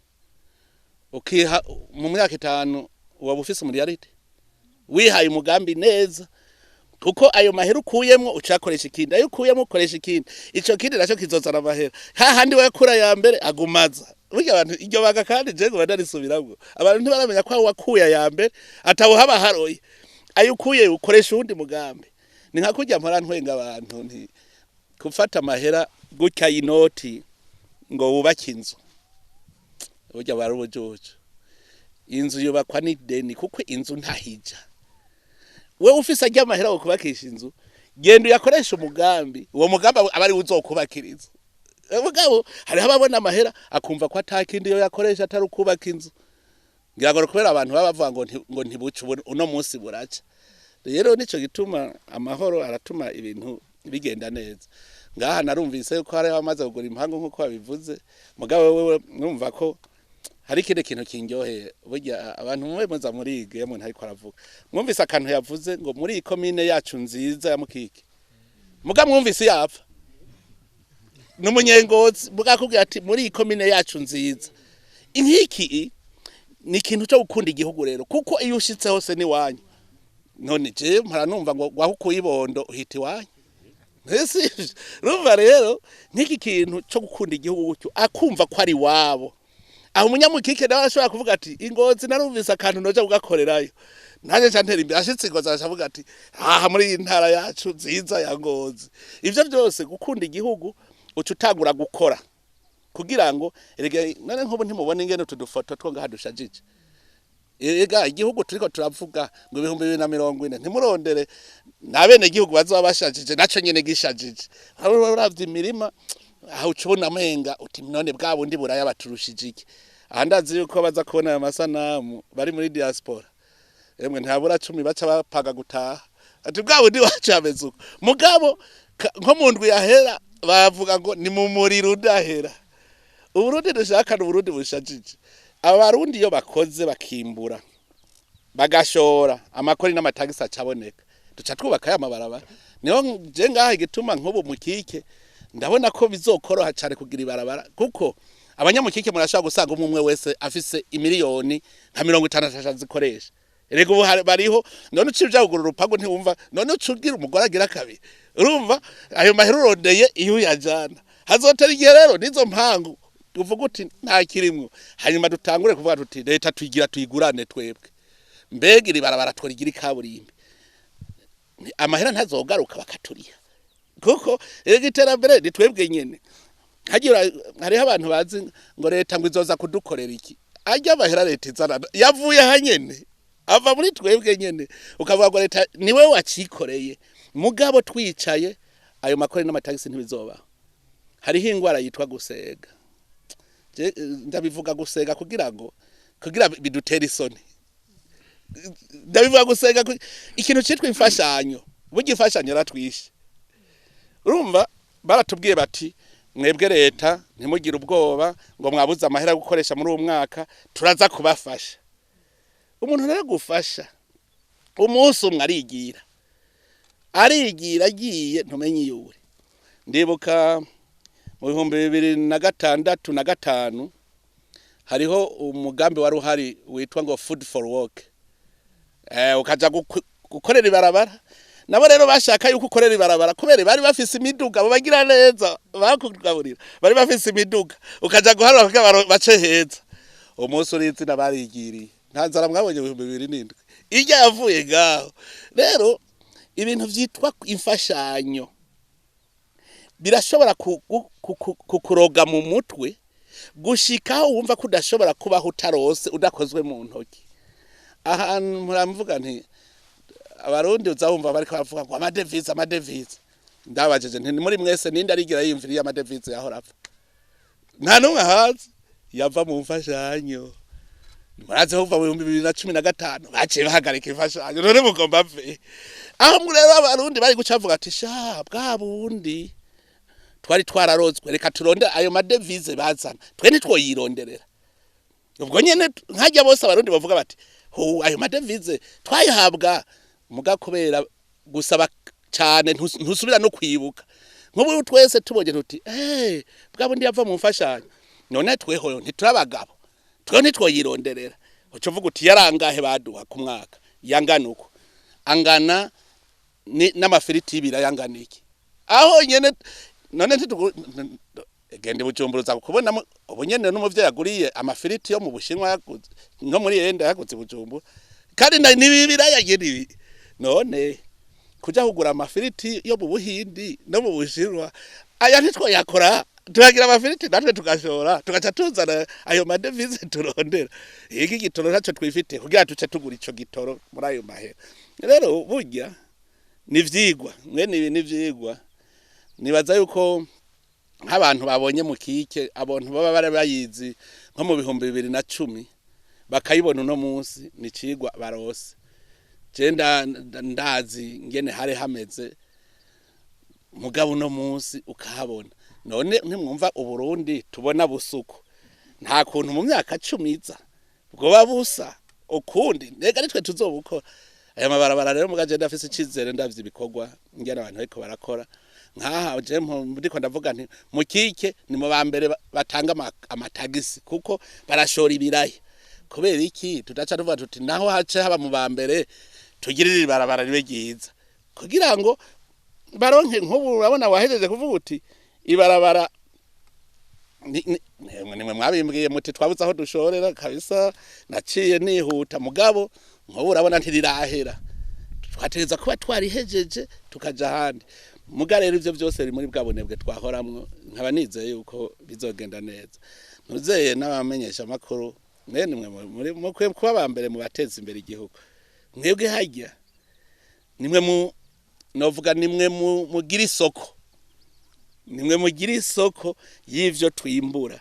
ukiha mu myaka 5, waba ufise umuriyaridi wihaye umugambi neza, kuko ayo mahera ukuyemwo ucakoresha ikindi, ayo ukuyemwo ukoresha ikindi, ico kindi naco kizozana amahera hahandi wakura ya mbere agumaza. Burya abantu iryo banga, kandi je ngo ndarisubiramwo, abantu ntibaramenya ko aho wakuye aya mbere atawuhaba haroye. Ayo ukuye ukoresha uwundi mugambi. Ni nka kurya mpora ntwenga abantu nti gufata amahera gutya y'inoti ngo wubake inzu, burya bari ubujuju. Inzu yubakwa n'ideni, kuko inzu ntahija. Wewe ufise arya mahera wo kubakisha inzu, genda uyakoresha umugambi, uwo mugambi aba ari uzokubakira inzu. Mugabo hariho ababona amahera akumva ko atakindi yo yakoresha atari ukubaka inzu. Ngira ngo kubera abantu baba bavuga ngo ntibuce, uno munsi buraca. Rero nico gituma amahoro aratuma ibintu bigenda neza. Ngaha narumvise yuko hariho abamaze kugura impangu nk'uko babivuze. Mugabo wewe numva ko hari ikindi kintu kindyoheye. Burya abantu mube muza muriga, iyo umuntu ariko aravuga, mwumvise akantu yavuze ngo muri iyi komine yacu nziza ya Mukike, muga mwumvise yapfa n'umunyengozi, muga akubwira ati: "Muri iyi komine yacu nziza." Inkiki Ni ikintu cyo gukunda igihugu rero, kuko iyo ushitse hose ni wanyu. None je mpora numva ngo waho ukuyibondo uhita iwanyu. Ese urumva rero nk'iki kintu cyo gukunda igihugu gutyo, akumva ko ari wabo. Aho umunyamukike nawe arashobora kuvuga ati ingozi narumvise akantu noja kugakorerayo, nanjye nca ntera imbere. Ashitse ingozi aravuga ati aha muri iyi ntara yacu nziza ya Ngozi. Ivyo byose gukunda igihugu, uca utangura gukora kugira ngo erega none nk'ubu ntimubona ingene utu dufoto two ngaha dushajije. Ega igihugu turiko turavuga ngo 2040, ntimurondere nabene igihugu bazoba bashajije, naco nyene gishajije. Aho uravye imirima aho uca ubona amenga uti none bwa bundi buraya baturushije iki? Aha ndazi yuko baza kubona aya masanamu bari muri diaspora, emwe ntabura 10 baca bapaga gutaha, ati bwa bundi wacu hameze uko. Mugabo nko mu ndwi yahera bavuga ngo ni mu muriro udahera. Uburundi dushaka ni Uburundi bushajije. Abarundi iyo bakoze bakimbura bagashora, amakori n'amatagisi acaboneka, duca twubaka ya mabarabara. Niho je ngaha igituma nk'ubu mukike ndabona ko bizokoroha cyane kugira ibarabara, kuko abanyamukike murashobora gusanga umwe umwe wese afise imiliyoni nka 50 zikoresha. Erega ubu bariho none uciye uja kugura urupangu ntiwumva, none uca ugira umugore agira kabiri, urumva ayo mahera urondeye iyo uyajana. Hazotera igihe rero nizo mpangu uvuga uti nta kirimwo, hanyuma dutangure kuvuga tuti leta tuyigira tuyigurane twebwe, mbega iri barabara tworigira ikaburimbi, amahera ntazogaruka bakaturiha, kuko erega iterambere ni twebwe nyene. Hagira hariho abantu bazi ngo leta ngo izoza kudukorera iki, arya amahera leta izana yavuye hanyene, ava muri twebwe nyene. Ukavuga ngo leta niwe wacikoreye, mugabo twicaye ayo makori n'amatagisi ntibizobaho. Hariho ingwara yitwa gusega. Ndabivuga gusega kugira ngo kugira bidutere isoni. Ndabivuga gusega ikintu citwa imfashanyo, burya imfashanyo yaratwishe. Urumva baratubwiye bati mwebwe leta ntimugire ubwoba ngo mwabuze amahera yo gukoresha muri uwo mwaka, turaza kubafasha. Umuntu rero agufasha umunsi umwe arigira, arigira agiye ntumenye iyo uri. Ndibuka mu 2006 na 5 hariho umugambi wari uhari witwa ngo food for work. Ukaja gukorera ibarabara. Nabo rero bashaka yuko ukorera ibarabara kubera bari bafise imiduga, abo bagira neza bakugaburira bari bafise imiduga, ukaja guharura kugira bace heza. Umunsi urizina barigiriye, nta nzara mwabonye 2007 irya yavuye ngaho. Rero ibintu vyitwa imfashanyo birashobora kukuroga mu mutwe gushikaho wumva ko udashobora kubaho utarose udakozwe mu ntoki. Ahantu muramvuga nti abarundi uzabumva bariko bavuga ngo amadevize, amadevize. Ndabajije nti muri mwese ninde arigira yiyumviriye amadevize yahora apfa? Nta n'umwe ahazi yava mu mfashanyo. Murazi kuva mu 2015 baciye bahagarika imfashanyo, none mugomba ave aho? Rero abarundi bari guca bavuga ati sha bwa bundi twari twararozwe, reka turonde ayo madevize bazana, twe ntitwoyironderera. Ubwo nyene nkajya bose abarundi bavuga bati ho ayo madevize twayihabwa, muga kubera gusaba cyane ntusubira no kwibuka. Nk'ubu twese tubonye tuti bwa bundi yava mu mfashanyo, none tweho ntiturabagabo, twe ntitwoyironderera. Uca uvuga uti yarangahe baduha ku mwaka, yangana uko angana n'amafiriti y'ibira yangana iki aho nyene. None genda Bujumbura uza kubona ubu nyene n'umuvyeyi aguriye amafiriti yo mu Bushinwa yaguze no muri yenda yaguze Bujumbura, kandi ni ibiraya nyene ibi. None kuja kugura amafiriti yo mu Buhindi no mu Bushinwa, aya ntitwoyakora, tukagira amafiriti natwe tugashora, tugaca tuzana ayo madevize turondera. Iki gitoro ntaco twifite kugira tuce tugura ico gitoro muri ayo mahera. Rero burya ni ivyigwa, mwene ibi ni ivyigwa. Nibaza yuko nk'abantu babonye mu kike, abantu baba bari bayizi nko mu 2010 bakayibona uno munsi, ni icigwa barose. Je ndazi ngene hari hameze, mugabo uno munsi ukahabona. None ntimwumva Uburundi tubona busuku, nta kuntu mu myaka 10 iza bwoba busa ukundi, nega nitwe tuzobukora aya mabarabara. Rero mugaje ndafise icizere, ndavye ibikorwa ngene abantu bariko barakora nkaha. Je ndiko ndavuga nti mukike ni mu bambere batanga amatagisi kuko barashora ibiraya. Kubera iki tudaca tuvuga tuti naho hace haba mu ba mbere, tugirire ibarabara ribe ryiza kugira ngo baronke? Nk'ubu urabona wahejeje kuvuga uti ibarabara nimwe mwabimbwiye muti twabuze aho dushorera kabisa, naciye nihuta. Mugabo nk'ubu urabona ntirirahera, twategereza kuba twarihejeje tukaja ahandi. Muga rero ivyo vyose biri muri bwa bunebwe twahoramwo. Nkaba nizeye yuko bizogenda neza. Ntuzeye n'abamenyesha amakuru, mwene mwe muri mukwiye kuba aba mbere mu bateza imbere igihugu. Mwebwe harya nimwe mu novuga nimwe mugira isoko, nimwe mugira isoko y'ivyo twimbura,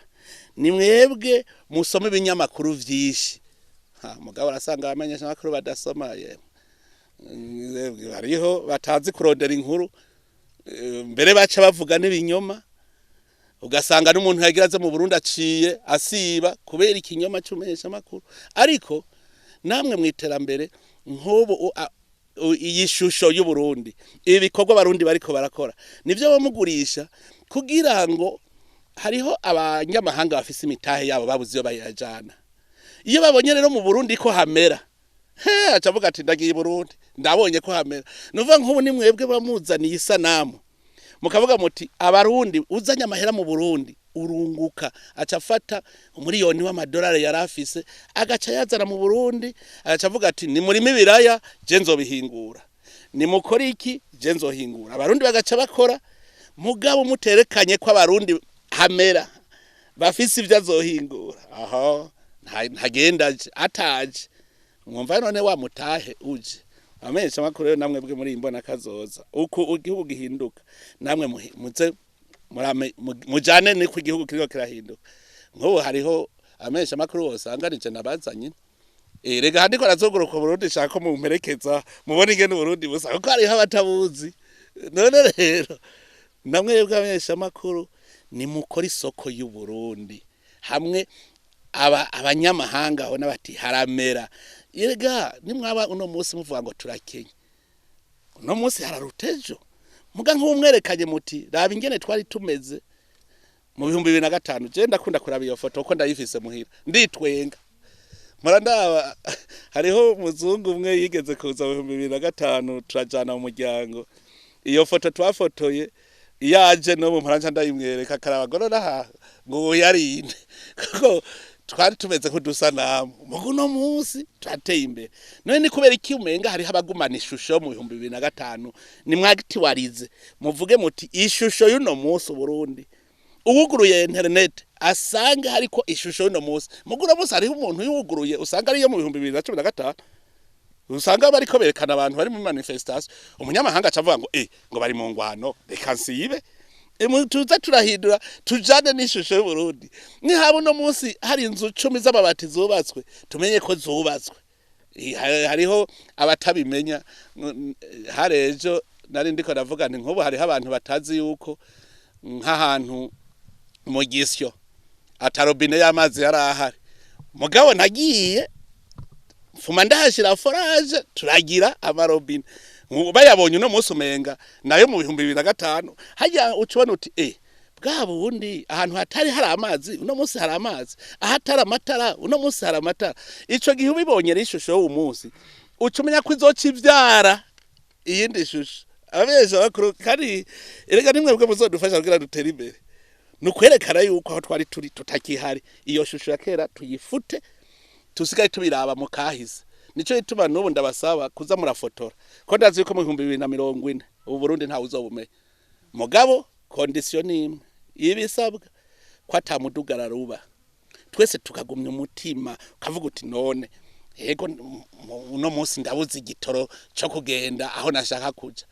ni mwebwe musoma ibinyamakuru vyinshi. Ha, mugabo arasanga abamenyesha amakuru badasoma. Yemwe, hariho batazi kurondera inkuru, mbere baca bavuga n'ibinyoma, ugasanga n'umuntu yagira aze mu Burundi aciye asiba kubera ikinyoma c'umenyesha amakuru. Ariko namwe mu iterambere, nk'ubu iyi shusho y'u Burundi, ibi bikorwa abarundi bariko barakora, nivyo bamugurisha kugira ngo hariho abanyamahanga bafise imitahe yabo babuze iyo bayajana. Iyo babonye rero mu Burundi ko hamera, he, aca avuga ati ndagiye i Burundi, ndabonye ko hamera. Nuvuga nk'ubu ni mwebwe bamuzaniye isanamu, mukavuga muti abarundi, uzanye amahera mu Burundi urunguka, aca afata umuriyoni w'amadolari yari afise agaca yazana mu Burundi, agaca avuga ati ni murimo ibiraya, je nzobihingura, ni mukora iki, je nzohingura. Abarundi bagaca bakora. Mugabo muterekanye ko abarundi hamera bafise ivyo azohingura, aho ntagenda aje ataje. Mwumva none wa mutahe uje. Abamenyesha makuru rero, namwe bwe muri imbona kazoza uko igihugu gihinduka, namwe muze mujane niko igihugu kiriko kirahinduka. Nk'ubu hariho abamenyesha makuru wosanga nije nabazanye. Rega handiko razunguruka Burundi, shaka ko mumperekeza mubone ingene Burundi busa, kuko hariho abatabuzi. None rero namwe bwe abamenyesha makuru, nimukora isoko y'u Burundi hamwe aba abanyamahanga babona bati haramera. Erega nimwaba uno munsi muvuga ngo turakenye, uno munsi hararuta ejo. Muga nk'umwerekanye muti raba ingene twari tumeze mu 2005. Je ndakunda kuraba iyo foto kuko ndayifise muhira, nditwenga. Mpora ndaba, hariho umuzungu umwe yigeze kuza mu 2005, turajana mu muryango. Iyo foto twafotoye, iyo aje n'ubu mpora nca ndayimwereka, akaraba ngo nonaha ngo ubu yarinde, kuko twari tumeze nk'udusanamu. Muga uno munsi turateye imbere. None ni kubera iki umenga hariho abagumana ishusho mu 2005? Nimwagitiwarize, muvuge muti ishusho y'uno munsi Uburundi, uwuguruye internet asange hariko ishusho y'uno munsi. Muga uno munsi hariho umuntu yuguruye usanga ariyo mu 2015, usanga bariko berekana abantu bari mu manifestation, umunyamahanga aca avuga ngo ngo bari mu ngwano, reka nsibe. Tuze turahindura tujane n'ishusho y'Uburundi. Nihaba uno munsi hari inzu 10 z'amabati zubatswe, tumenye ko zubatswe. Hariho abatabimenya. Hari ejo nari ndiko ndavuga nti nk'ubu hariho abantu batazi yuko nk'ahantu mu Gisyo ata robine y'amazi yari ahari. Mugabo nagiye mfuma ndahashira forage, turagira amarobine. Bayabonye uno munsi umenga nayo mu 2005. Hajya uca ubona uti bwa bundi ahantu hatari hari amazi, uno munsi hari amazi, ahatari amatara, uno munsi hari amatara. Ico gihe ubibonye rero ishusho y'uwo munsi, uca umenya ko izoca ivyara iyindi shusho. Abesha bakuru kandi erega nimwe bwe muzodufasha kugira dutere imbere, ni ukwerekana yuko aho twari turi tutakihari. Iyo shusho ya kera tuyifute, tusigaye tubiraba mu kahise. Nico gituma n'ubu ndabasaba kuza murafotora, ko ndazi yuko mu 2040 ubu Burundi ntawe uzobumenya. Mugabo condition ni imwe ibisabwa, ko ata mudugararo uba, twese tukagumya umutima, ukavuga uti none yego uno munsi ndabuze igitoro co kugenda aho nashaka kuja,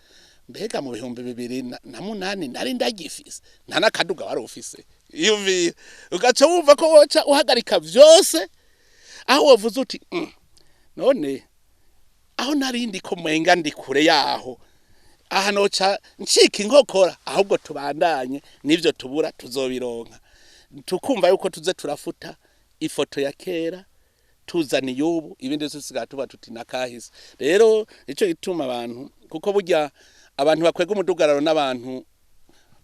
mbega mu 2008 nari ndagifise? Nta n'akaduga wari ufise. Iyumvire, ugaca wumva ko woca uhagarika vyose, aho wavuze uti none aho narindi ko mwenga ndi kure yaho, aha noca ncika inkokora, ahubwo tubandanye n'ivyo tubura tuzobironka. Tukumva yuko tuze turafuta ifoto ya kera, tuzana iy'ubu, ibindi dusigaye tuba tuti nakahise. Rero nico gituma abantu, kuko burya abantu bakwega umudugararo n'abantu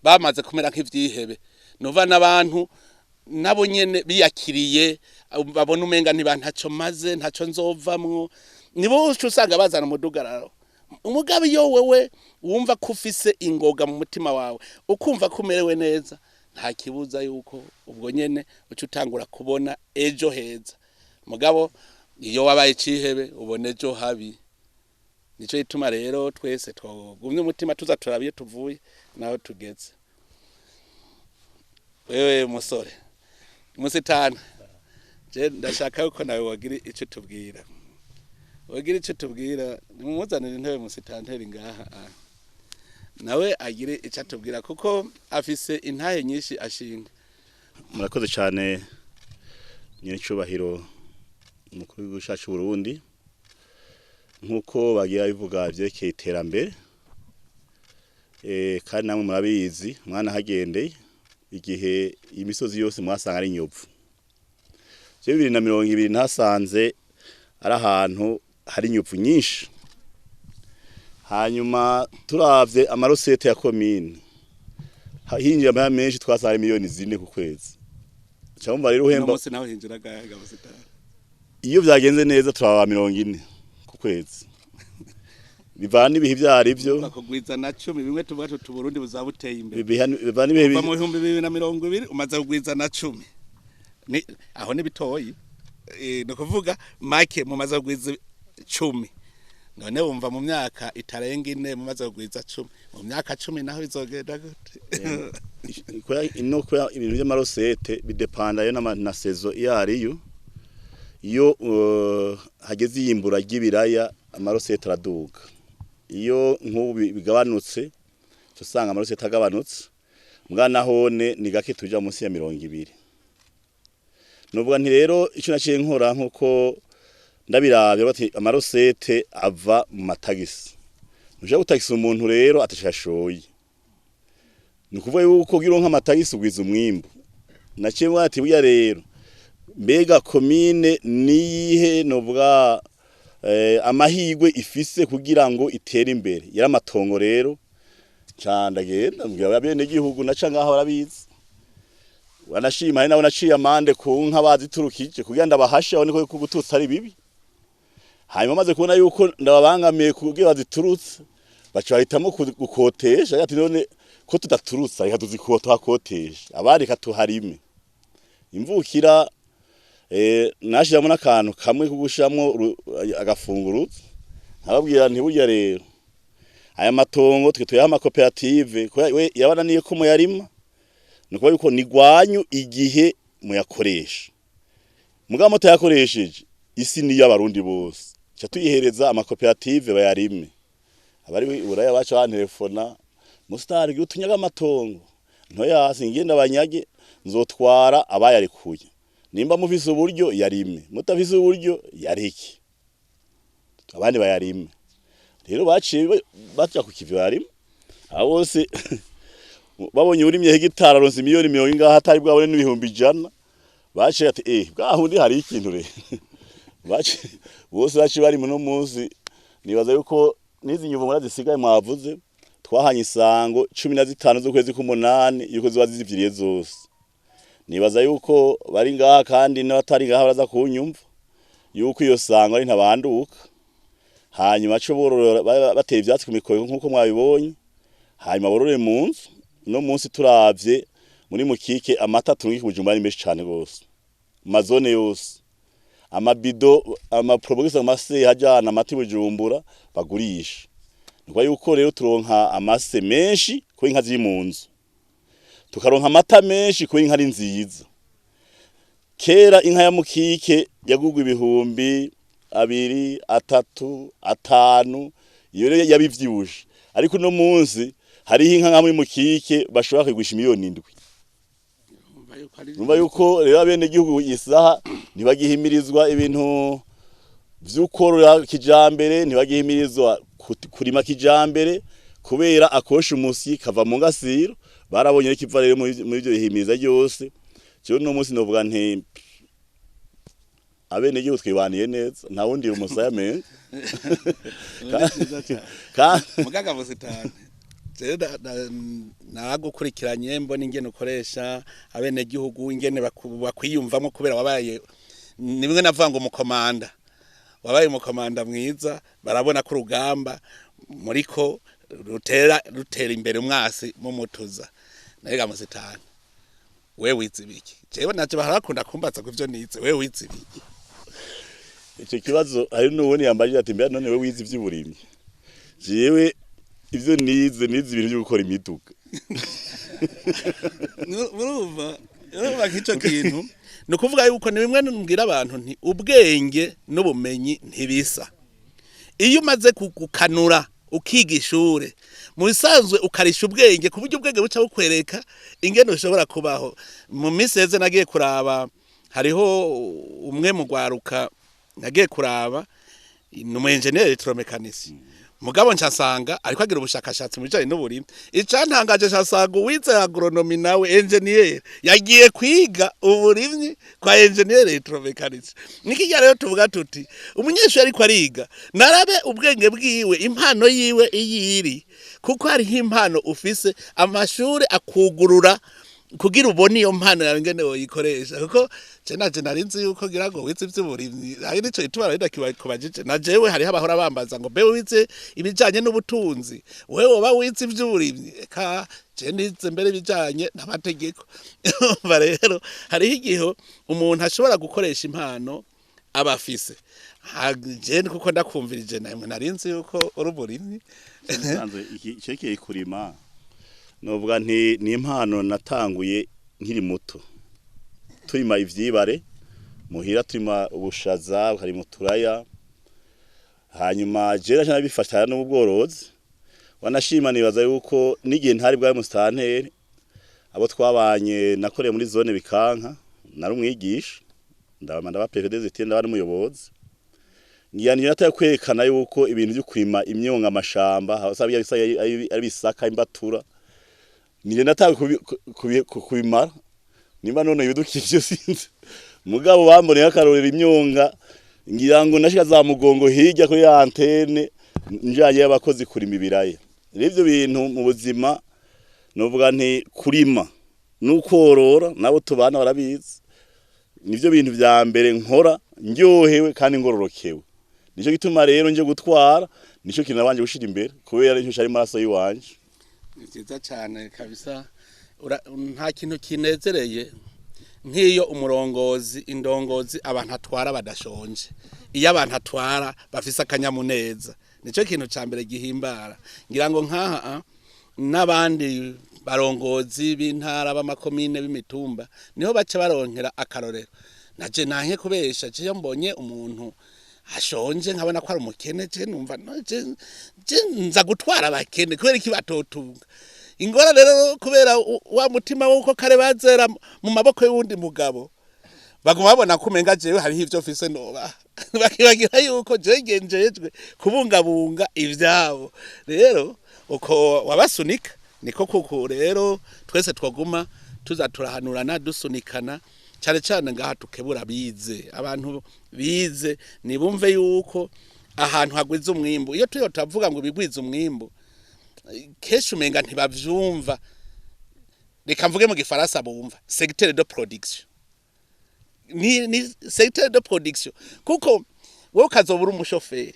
bamaze kumera nk'ivyihebe, nuva n'abantu nabo nyene biyakiriye. Babona umenga ntiba ntaco maze, ntaco nzovamwo, nibo uca usanga bazana umudugararo. Umugabo iyo wewe wumva ko ufise ingoga mu mutima wawe, ukumva ko umerewe neza, nta kibuza yuko ubwo nyene uca utangura kubona ejo heza. Mugabo iyo wabaye icihebe, ubona ejo habi. Nico gituma rero twese twogumye umutima, tuza turaba iyo tuvuye naho tugeze. Wewe musore musitani, je ndashaka yuko nawe wagira ico tubwira, wagira ico tubwira. Nimumuzanire intebe musitanteri ngaha, ah. Nawe agire ico atubwira kuko afise intahe nyinshi ashinga. Murakoze cyane, nyir'icyubahiro umukuru w'igihugu cyacu Burundi. Nk'uko bagiye babivuga byerekeye iterambere, kandi namwe murabizi, mwanahagendeye igihe imisozi yose mwasanga ari inyovu. Je 2020 nasanze ari ahantu hari inyovu nyinshi. Hanyuma turavye ama recettes ya komine, hinjiye amahera menshi, twasanga ari miliyoni 4 ku kwezi. Cyumva rero uno uhemba munsi nawe hinjira agahe musitani? Iyo vyagenze neza turaba 40 ku kwezi, bivana n'ibihe ivyo ari byo. Bakugwiza na 10, bimwe tuvuga tuti Burundi buzaba buteye imbere. Bivana n'ibihe. Kuva mu 2020 umaze kugwiza na 10, ni aho ni bitoyi. Ni ukuvuga make mumaze kugwiza 10. None wumva mu myaka itarenga 4 mumaze kugwiza 10, mu myaka 10 naho bizogenda gute? Kubera ino, kubera ibintu vy'ama recettes bidepanda yo na saison iyo ariyo. Iyo hageze iyimbura ry'ibiraya, ama recettes araduga. Iyo nk'ubu bigabanutse, usanga ama recettes agabanutse. Mbwa nahone ni gake tuja munsi ya 20. Nuvuga nti rero ico naciye nkora, nkuko ndabiravye bati ama recettes ava mu matagisi, ntushobora gutagisa umuntu rero atashashoye. Ni ukuvuga yuko ugira uronke amatagisi ugwiza umwimbu. Naciye mvuga ati burya rero mbega komine niyihe novuga amahirwe ifise kugira ngo itere imbere? Yari amatongo. Rero ca ndagenda mbwira abene gihugu naca ngaho barabizi, wanashima. Hari nabo naciye amande ku nka baziturukije kugira ndabahashe aho, niko gututsa ari bibi. Hanyuma maze kubona yuko ndababangamiye kugira baziturutse, baca bahitamo gukotesha. Ati none ko tudaturutsa, reka tuzikota tuhakotesha, abandi reka tuharime imvukira. Nashiramo n'akantu kamwe ko gushiramwo agafunguruzo, nkababwira nti burya rero aya matongo twe tuyaha amakoperative, we yabananiye ko muyarima, ni ukuvuga yuko ni gwanyu igihe muyakoresha. Mugabo mutayakoresheje, isi ni iy'Abarundi bose, ca tuyihereza amakoperative bayarime. Abari Buraya baca bantelefona: "Musitari, gira utunyaga amatongo." Ntoya ngenda banyage, nzotwara abayarekuye. Nimba mufise uburyo yarime, mutafise uburyo yareke abandi bayarime. Rero baciye baja ku kivi barima. Abo bose babonye urimye hegitari aronse miliyoni mirongo ingahe, atari bwabone n'100,000, baciye ati bwahundi hari ikintu. Rero baciye bose baciye bari muno munsi. Nibaza yuko n'izi nyuvu zisigaye mwavuze, twahanye isango 15 z'ukwezi k'umunani yuko ziba zivyiriye zose. Nibaza yuko bari ngaha, kandi n'abatari ngaha baraza kunyumva yuko iyo sango ari ntabanduka. Hanyuma co borora bateye ivyatsi ku mikobeko nk'uko mwabibonye, hanyuma borore mu nzu. No munsi turavye muri Mukike, amata turungika Bujumbura ni menshi cane gose, mu mazone yose amabido, amaprobogisi, amase hajana amata i Bujumbura bagurisha. Nikuvuga yuko rero turonka amase menshi kubera inka ziri mu nzu, tukaronka amata menshi kubera inka ari nziza. Kera inka ya Mukike yagurwa 2000, 3, 5, iyo rero yabivyibushe. Ariko uno munsi hariho inka nka muri Mukike bashobora kuyigurisha miliyoni 7. Numva yuko rero abene gihugu isaha ntibagihimirizwa ibintu vy'ukorora kijambere, ntibagihimirizwa kurima kijambere, kubera akosha umusi kava mu ngasiro. Barabonye kiva rero muri ivyo bihimiriza ryose. Jewe no munsi novuga nti abene gihugu twibaniye neza, nta wundi umusaya menshi. Mugaga busitani, jewe naragukurikiranye, mbona ingene ukoresha abenegihugu, ingene bakwiyumvamo kubera wabaye Ni bimwe navuga ngo umukomanda, wabaye umukomanda mwiza, barabona ko urugamba muriko rutera rutera imbere, umwasi mumutuza. Naga musitani, we wize ibiki? Jewe naje barakunda kumbaza ku ivyo nize. We wize ibiki? Ico kibazo hari n'uwundi yambajije ati: "Mbega none we wize ivy'uburimyi?" Jewe ivyo nize, nize ibintu vyo gukora imiduga. Urumva nk'ico kintu, ni ukuvuga yuko ni bimwe mbwira abantu nti ubwenge n'ubumenyi ntibisa. Iyo umaze gukanura, ukiga ishure, mu bisanzwe ukarisha ubwenge, ku buryo ubwenge buca bukwereka ingene ushobora kubaho. Mu minsi heze nagiye kuraba, hariho umwe mu rwaruka nagiye kuraba, ni umu ingénieur électromécanicien, mugabo nca nsanga ariko agira ubushakashatsi mu bijanye n'uburimyi. Icantangaje, nca nsanga uwize agronomie nawe ingénieur yagiye kwiga uburimyi kwa ingénieur électromécanicien. Nikijya rero tuvuga tuti umunyeshuri ariko ariga narabe ubwenge bwiwe, impano yiwe iyiri, kuko hariho impano ufise, amashuri akugurura kugira ubone iyo mpano yawe ingene woyikoresha. Kuko je naje nari nzi yuko ngira ngo wize ivy'uburimyi, ari nico gituma rero ndakibakubajije. Na jewe hariho abahora bambaza ngo: "Mbe wize ibijanye n'ubutunzi, wewe woba wize ivy'uburimyi?" Eka, je nize mbere ibijanye n'amategeko. Urumva rero hariho igihe umuntu ashobora gukoresha impano aba afise. Je kuko ndakumvirije, namwe nari nzi yuko uri umurimyi. Nsanzwe iki cekeye kurima, novuga nti ni impano natanguye nkiri muto. Turima ivyibare muhira, turima ubushaza, hari mu turaya. Hanyuma jera cyane bifasha n'ubworozi. Wanashima, nibaza yuko n'igihe ntari bwawe musitanteri, abo twabanye nakoreye muri zone Bikanka, nari umwigisha, ndaba ndaba préfet des études, ndaba n'umuyobozi. Ngira niyo nataye kwerekana yuko ibintu byo kurima imyonga, amashamba hasa ari bisaka, imbatura, nije nataye kubimara. Nimba none ibidukikije sinzi, mugabo bamboneye akarorero imyonga. Ngira ngo nashika za Mugongo hirya kuri ya antenne, njanye y'abakozi kurima ibiraya. Rero ivyo bintu mu buzima, novuga nti kurima n'ukorora, nabo tubana barabizi, nivyo bintu vya mbere nkora ndyohewe kandi ngororokewe. Nico gituma rero nje gutwara, nico kintu nabanje gushira imbere, kubera nico cari maraso yiwanje. Ni vyiza cyane kabisa. Nta kintu kinezereye nk'iyo umurongozi, indongozi, abantu atwara badashonje, iyo abantu atwara bafise akanyamuneza, nicyo kintu ca mbere gihimbara. Ngira ngo nkaha n'abandi barongozi b'intara, b'amakomine, b'imitumba, niho baca baronkera akarorero. Naje nanke kubesha, je mbonye umuntu ashonje, nkabona ko ari umukene, je numva no, je nza gutwara abakene kubera iki batotunga. Ingorane rero, kubera wa mutima wuko kare bazera mu maboko y'uwundi mugabo, baguma babona ko umenga jewe hariho ivyo mfise noba, bakibagira yuko jewe ngenjejwe kubungabunga ivyabo. Rero uko wabasunika niko kuko rero twese twaguma tuza turahanurana, dusunikana, cyane cyane ngaha tukebura bize. Abantu bize nibumve yuko ahantu hagwiza umwimbu, iyo tuyo turavuga ngo bigwiza umwimbu, kenshi umenga ntibavyumva. Reka mvuge mu gifaransa bumva: secteur de production. Ni secteur de production, kuko wowe ukazobura umushoferi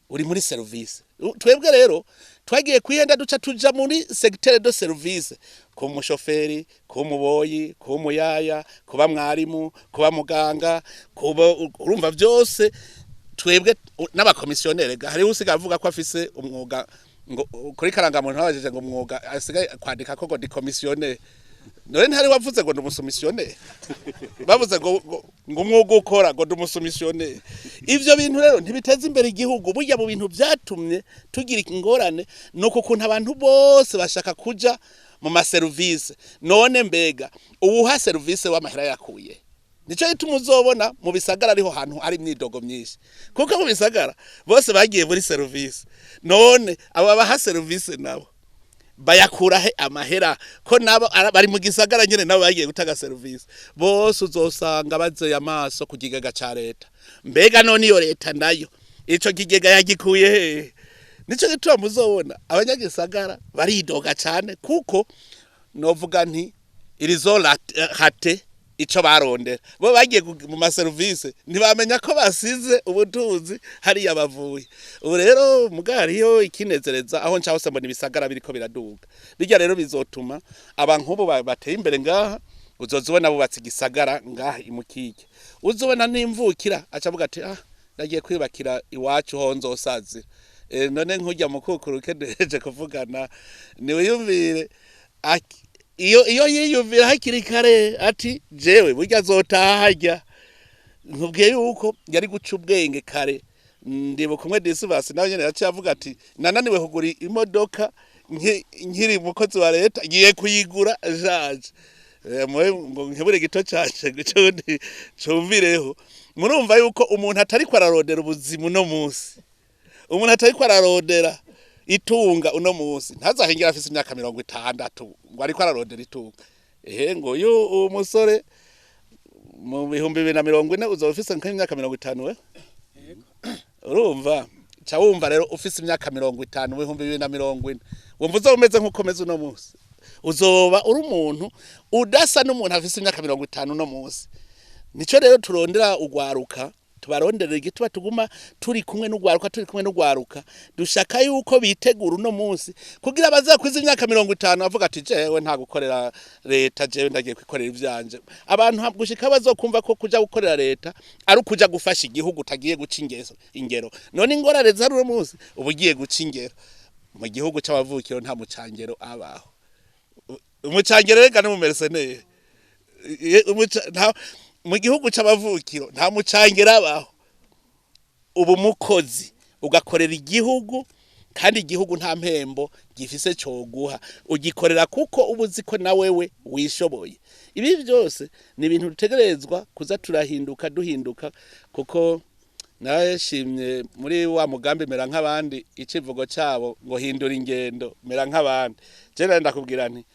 uri muri service. Twebwe rero twagiye kwihenda, duca tuja muri secteur de service: kuba umushoferi, kuba umuboyi, kuba umuyaya, kuba mwarimu, kuba muganga, kuba, urumva byose twebwe n'abakomisiyoneri. Hariho usigaye avuga ko afise umwuga, ngo kuri karangamuntu babajije ngo umwuga, asigaye kwandika ko ngo ndi commissionnaire. None ntari wavuze ngo ndi umusoumissionnaire? Bavuze ngo umwuga ukora, ngo ndi umusoumissionnaire. Ivyo bintu rero ntibiteza imbere igihugu. Burya mu bintu vyatumye tugira ingorane ni uku kuntu abantu bose bashaka kuja mu maserivisi. None mbega uwuha serivisi w'amahera yakuye? Nico gituma uzobona mu bisagara ariho hantu hari imyidogo myinshi, kuko mu bisagara bose bagiye muri serivisi. None abo baha serivisi nabo bayakura he amahera, ko nabo bari mu gisagara nyene, nabo bagiye gutanga serivisi? Bose uzosanga bazeye amaso ku kigega ca leta. Mbega none iyo leta nayo ico kigega yagikuye hehe? Nico gituma muzobona abanyagisagara baridoga cane, kuko novuga nti irizo rate. Ico barondera, bo bagiye mu maserivisi, ntibamenya ko basize ubutunzi hariya bavuye. Ubu rero muga hariyo ikinezereza, aho nca hose mbona ibisagara biriko biraduga. Bijya rero bizotuma abantu nk'ubu bateye imbere ngaha. Uzoza ubona bubatse igisagara ngaha imukike, uzobona n'imvukira aca avuga ati: "Ah, ndagiye kwiyubakira iwacu ho nzosazira." None nk'urya mukukuruke duheje kuvugana, niwiyumvire iyo yiyumvira hakiri kare ati: "Jewe burya azotaha harya," nkubwiye yuko yari guca ubwenge kare. Ndibuka umwe Disibasi nawe nyene yaciye avuga ati: "Nananiwe kugura imodoka nkiri umukozi wa leta, ngiye kuyigura jaje." Mwe ngo nkebure gito canje gucundi cumvireho. Murumva yuko umuntu atariko ararondera ubuzima uno munsi, umuntu atariko ararondera itunga uno munsi, ntazahengera afise imyaka 60 ngo ariko ararondera itunga. Ehe, ngo uyu uwo musore mu 2040 uzoba ufise nk'imyaka 50. We urumva, ca wumva rero ufise imyaka 50 mu 2040, wumva uzoba umeze nk'uko umeze uno munsi? Uzoba uri umuntu udasa n'umuntu afise imyaka 50 uno munsi. Nico rero turondera ugwaruka, tubaronderera igituba, tuguma turi kumwe n'ugwaruka, turi kumwe n'ugwaruka. Dushaka yuko bitegura uno munsi kugira bazakwiza imyaka 50 avuga ati: "Jewe nta gukorera leta, jewe ndagiye kwikorera ivyanje." Abantu gushika bazokumva ko kuja gukorera leta ari ukuja gufasha igihugu, utagiye guca ingeso ingero. None ingorane zari uno munsi, uba ugiye guca ingero mu gihugu c'abavukiro. Nta mucangero abaho. Umucangero rega n'umumercenary. Mu gihugu c'abavukiro nta mucangero abaho. Ubu mukozi ugakorera igihugu, kandi igihugu nta mpembo gifise coguha. Ugikorera kuko uba uzi ko na wewe wishoboye. Ibi byose ni ibintu dutegerezwa kuza turahinduka, duhinduka, kuko narashimye muri wa mugambi mera nk'abandi, icivugo cabo ngo hindura ingendo, mera nk'abandi. Je nari ndakubwira nti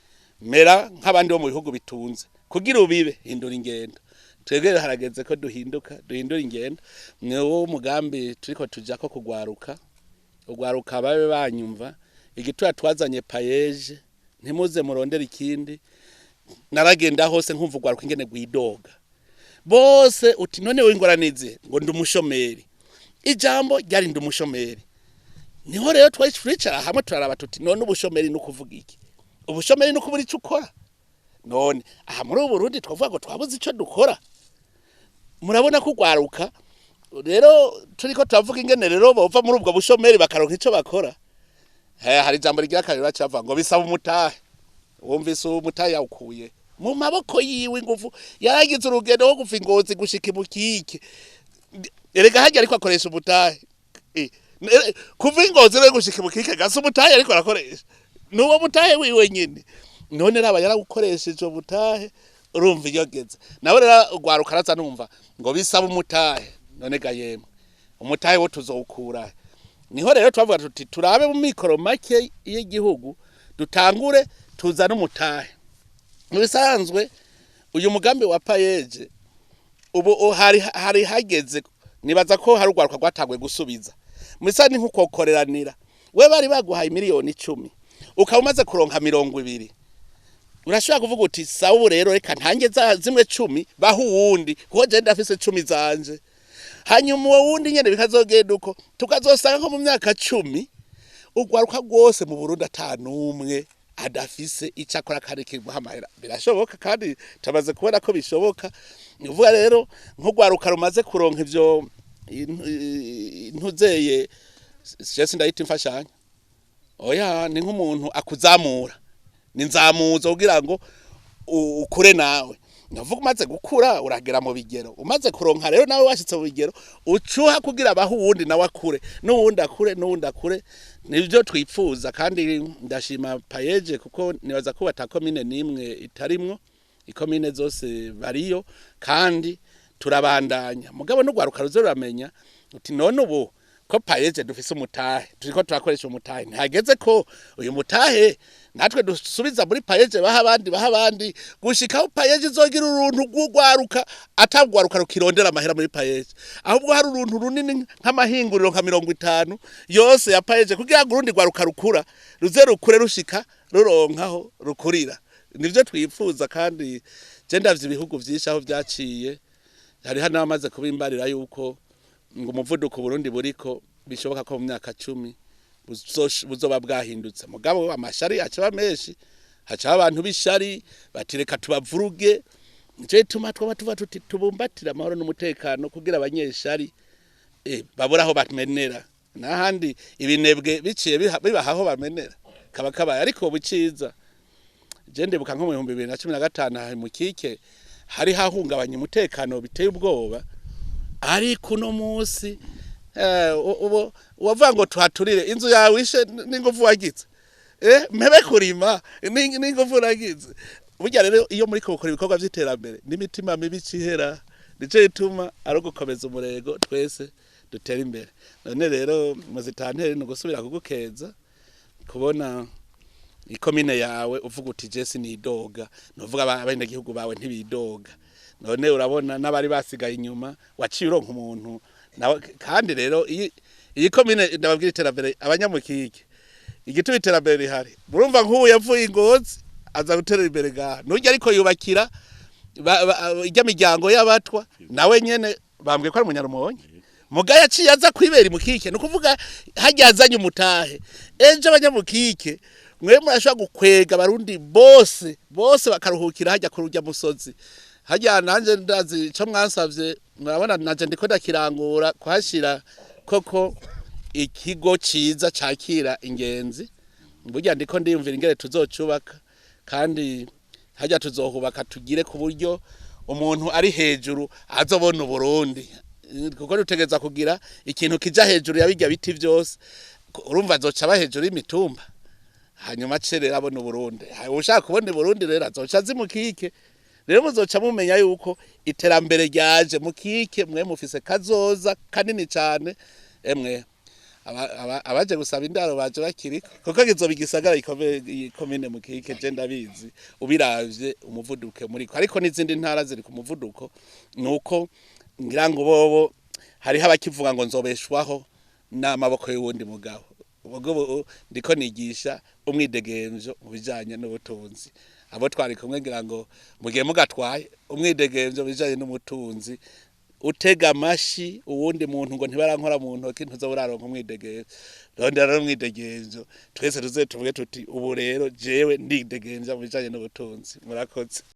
mera nk'abandi bo mu bihugu bitunze, kugira ubibe hindura ingendo. Twebwe rero harageze ko duhinduka, duhindura ingendo. Ni wo mugambi turiko tujako kugwaruka. Ugwaruka babe banyumva igitura twazanye PAEEJ, ntimuze murondera ikindi. Naragenda hose nkumva ugwaruka ingene gwidoga bose, uti: "None wingoranize?" Ngo: "Ndi umushomeri." Ijambo ryari ndi umushomeri. Niho rero twari twicara hamwe turaraba tuti: "None ubushomeri ni ukuvuga iki? Ubushomeri ni ukubura ico ukora. None aha muri ubu Burundi twavuga ngo twabuze ico dukora?" Murabona ko ugwaruka rero turiko turavuga ingene rero bova muri ubwo bushomeri bakaronka ico bakora. Hari ijambo rigira kabiri bacavuga ngo bisaba umutahe. Wumvise uwo mutahe yawukuye mu maboko yiwe, ingufu yaragize urugendo rwo kuva Ingozi gushika imukike. Erega harya ariko akoresha umutahe. Kuva Ingozi rero gushika imukike gasa umutahe ariko arakoresha nuwo mutahe wiwe nyene. None raba yarawukoresheje umutahe, urumva iyo geze nawe rero ugwaruka araza numva ngo bisaba umutahe. None ga yemwe, umutahe wo tuzowukura? Niho rero twavuga tuti turabe mu mikoro make y'igihugu, dutangure tuzane umutahe. Mu bisanzwe uyu mugambi wa PAEEJ ubu hari hageze, nibaza ko hari urwaruka rwatanguye gusubiza. Mu bisanzwe ni nk'ukokoreranira. We bari baguhaye miliyoni 10, ukaba umaze kuronka 20, urashobora kuvuga uti: "Sawa, ubu rero reka ntange za zimwe 10, baho uwundi, kuko je ndafise 10 zanje." Hanyuma uwo wundi nyene bikazogenda uko, tukazosanga nko mu myaka 10 urwaruka rwose mu Burundi ata n'umwe adafise ico akora kandi kimuha amahera. Birashoboka, kandi tumaze kubona ko bishoboka. Ni ukuvuga rero nk'urwaruka rumaze kuronka ivyo intuzeye, je ndayita imfashanyo, oya, ni nk'umuntu akuzamura, ni nzamuzo kugira ngo ukure nawe. Ndavuga umaze gukura, uragera mu bigero, umaze kuronka rero nawe washitse mu bigero, ucuha kugira abaho uwundi nawe akure, n'uwundi akure, n'uwundi akure. Nivyo twipfuza. Kandi ndashima PAEEJ, kuko nibaza ko bata komine n'imwe itarimwo, ikomine zose bariyo, kandi turabandanya. Mugabo n'urwaruka ruze ruramenya uti: "None ubu ko PAEEJ dufise umutahe, turiko turakoresha umutahe, ntihageze ko uyu mutahe natwe dusubiza muri PAEEJ, baha abandi, baha abandi, gushikaho PAEEJ izogira uruntu rw'urwaruka, atagwaruka rukirondera amahera muri PAEEJ, ahubwo hari uruntu runini nk'amahinguriro nka 50 yose ya PAEEJ, kugira ngo urundi rwaruka rukura ruze rukure rushika ruronkaho rukurira." Nivyo twifuza. Kandi Je ndavye ibihugu vyinshi aho vyaciye, hariho n'abamaze kubimbarira yuko ngo umuvuduko Burundi buriko bishoboka ko mu myaka 10 buzoba bwahindutse. Mugabo amashari acaba menshi, haca abantu b'ishari batireka tubavuruge. Nico gituma twaba tuva tuti tubumbatira amahoro n'umutekano kugira abanyeshari babura aho bamenera, n'ahandi ibinebwe biciye bibaha aho bamenera kaba kabaye. Ariko buciza je ndibuka nko mu 2015 aha mu Kike hari hahungabanya umutekano biteye ubwoba, ariko uno munsi ubo wavuga ngo tuhaturire inzu yawe ishe n'ingufu wagize, mpebe kurima n'ingufu nagize. Burya rero iyo muri gukora ibikorwa by'iterambere n'imitima mibi cihera, nico gituma ari ugukomeza umurego twese dutera imbere. None rero muzitanteri ni ugusubira kugukeza kubona ikomine yawe uvuga uti je sinidoga, nuvuga abenegihugu bawe ntibidoga. None urabona n'abari basigaye inyuma waciye uronka umuntu nawe. Kandi rero iyi komine ndababwira iterambere abanyamukike, igituma iterambere rihari, murumva nk'ubu yavuye Ingozi aza gutera imbere ngaha, nujya ariko yubakira ijya miryango y'abatwa, nawe nyene bambwiye ko ari umunyarumonge mugaya yaciye aza kwibera imukike. Ni ukuvuga hajya azanye umutahe. Ejo abanyamukike mwe murashobora gukwega abarundi bose bose bakaruhukira hajya kuri urya musozi hajya. Nanje ndazi ico mwansavye, murabona nanje ndiko ndakirangura kuhashira koko ikigo ciza cakira ingenzi. Burya ndiko ndiyumvira ingene tuzocubaka, kandi hajya tuzohubaka tugire ku buryo umuntu ari hejuru azobona Uburundi, kuko dutegereza kugira ikintu kija hejuru ya birya biti vyose. Urumva azoca aba hejuru y'imitumba, hanyuma ace rero abona Uburundi. Ushaka kubona Uburundi rero azoca azi Mukike. Rero muzoca mumenya yuko iterambere ryaje Mukike, mwe mufise kazoza kanini cane. Emwe abaje gusaba indaro baje bakiriko, kuko kizoba igisagara gikomeye komine Mukike. Je ndabizi ubiravye umuvuduko muriko, ariko n'izindi ntara ziri ku muvuduko. Nuko ngira ngo bobo hariho abakivuga ngo nzobeshwaho n'amaboko y'uwundi mugabo. Ubwo ndiko nigisha umwidegemvyo mu bijanye n'ubutunzi, abo twari kumwe ngira ngo mugihe mugatwaye umwidegemvyo mu bijanye n'umutunzi, utega amashi uwundi muntu ngo ntibarankora mu ntoki, ntuzoba uraronka umwidegemvyo. Rondera rero umwidegemvyo, twese tuze tuvuge tuti ubu rero jewe ndidegemvya mu bijanye n'ubutunzi. Murakoze.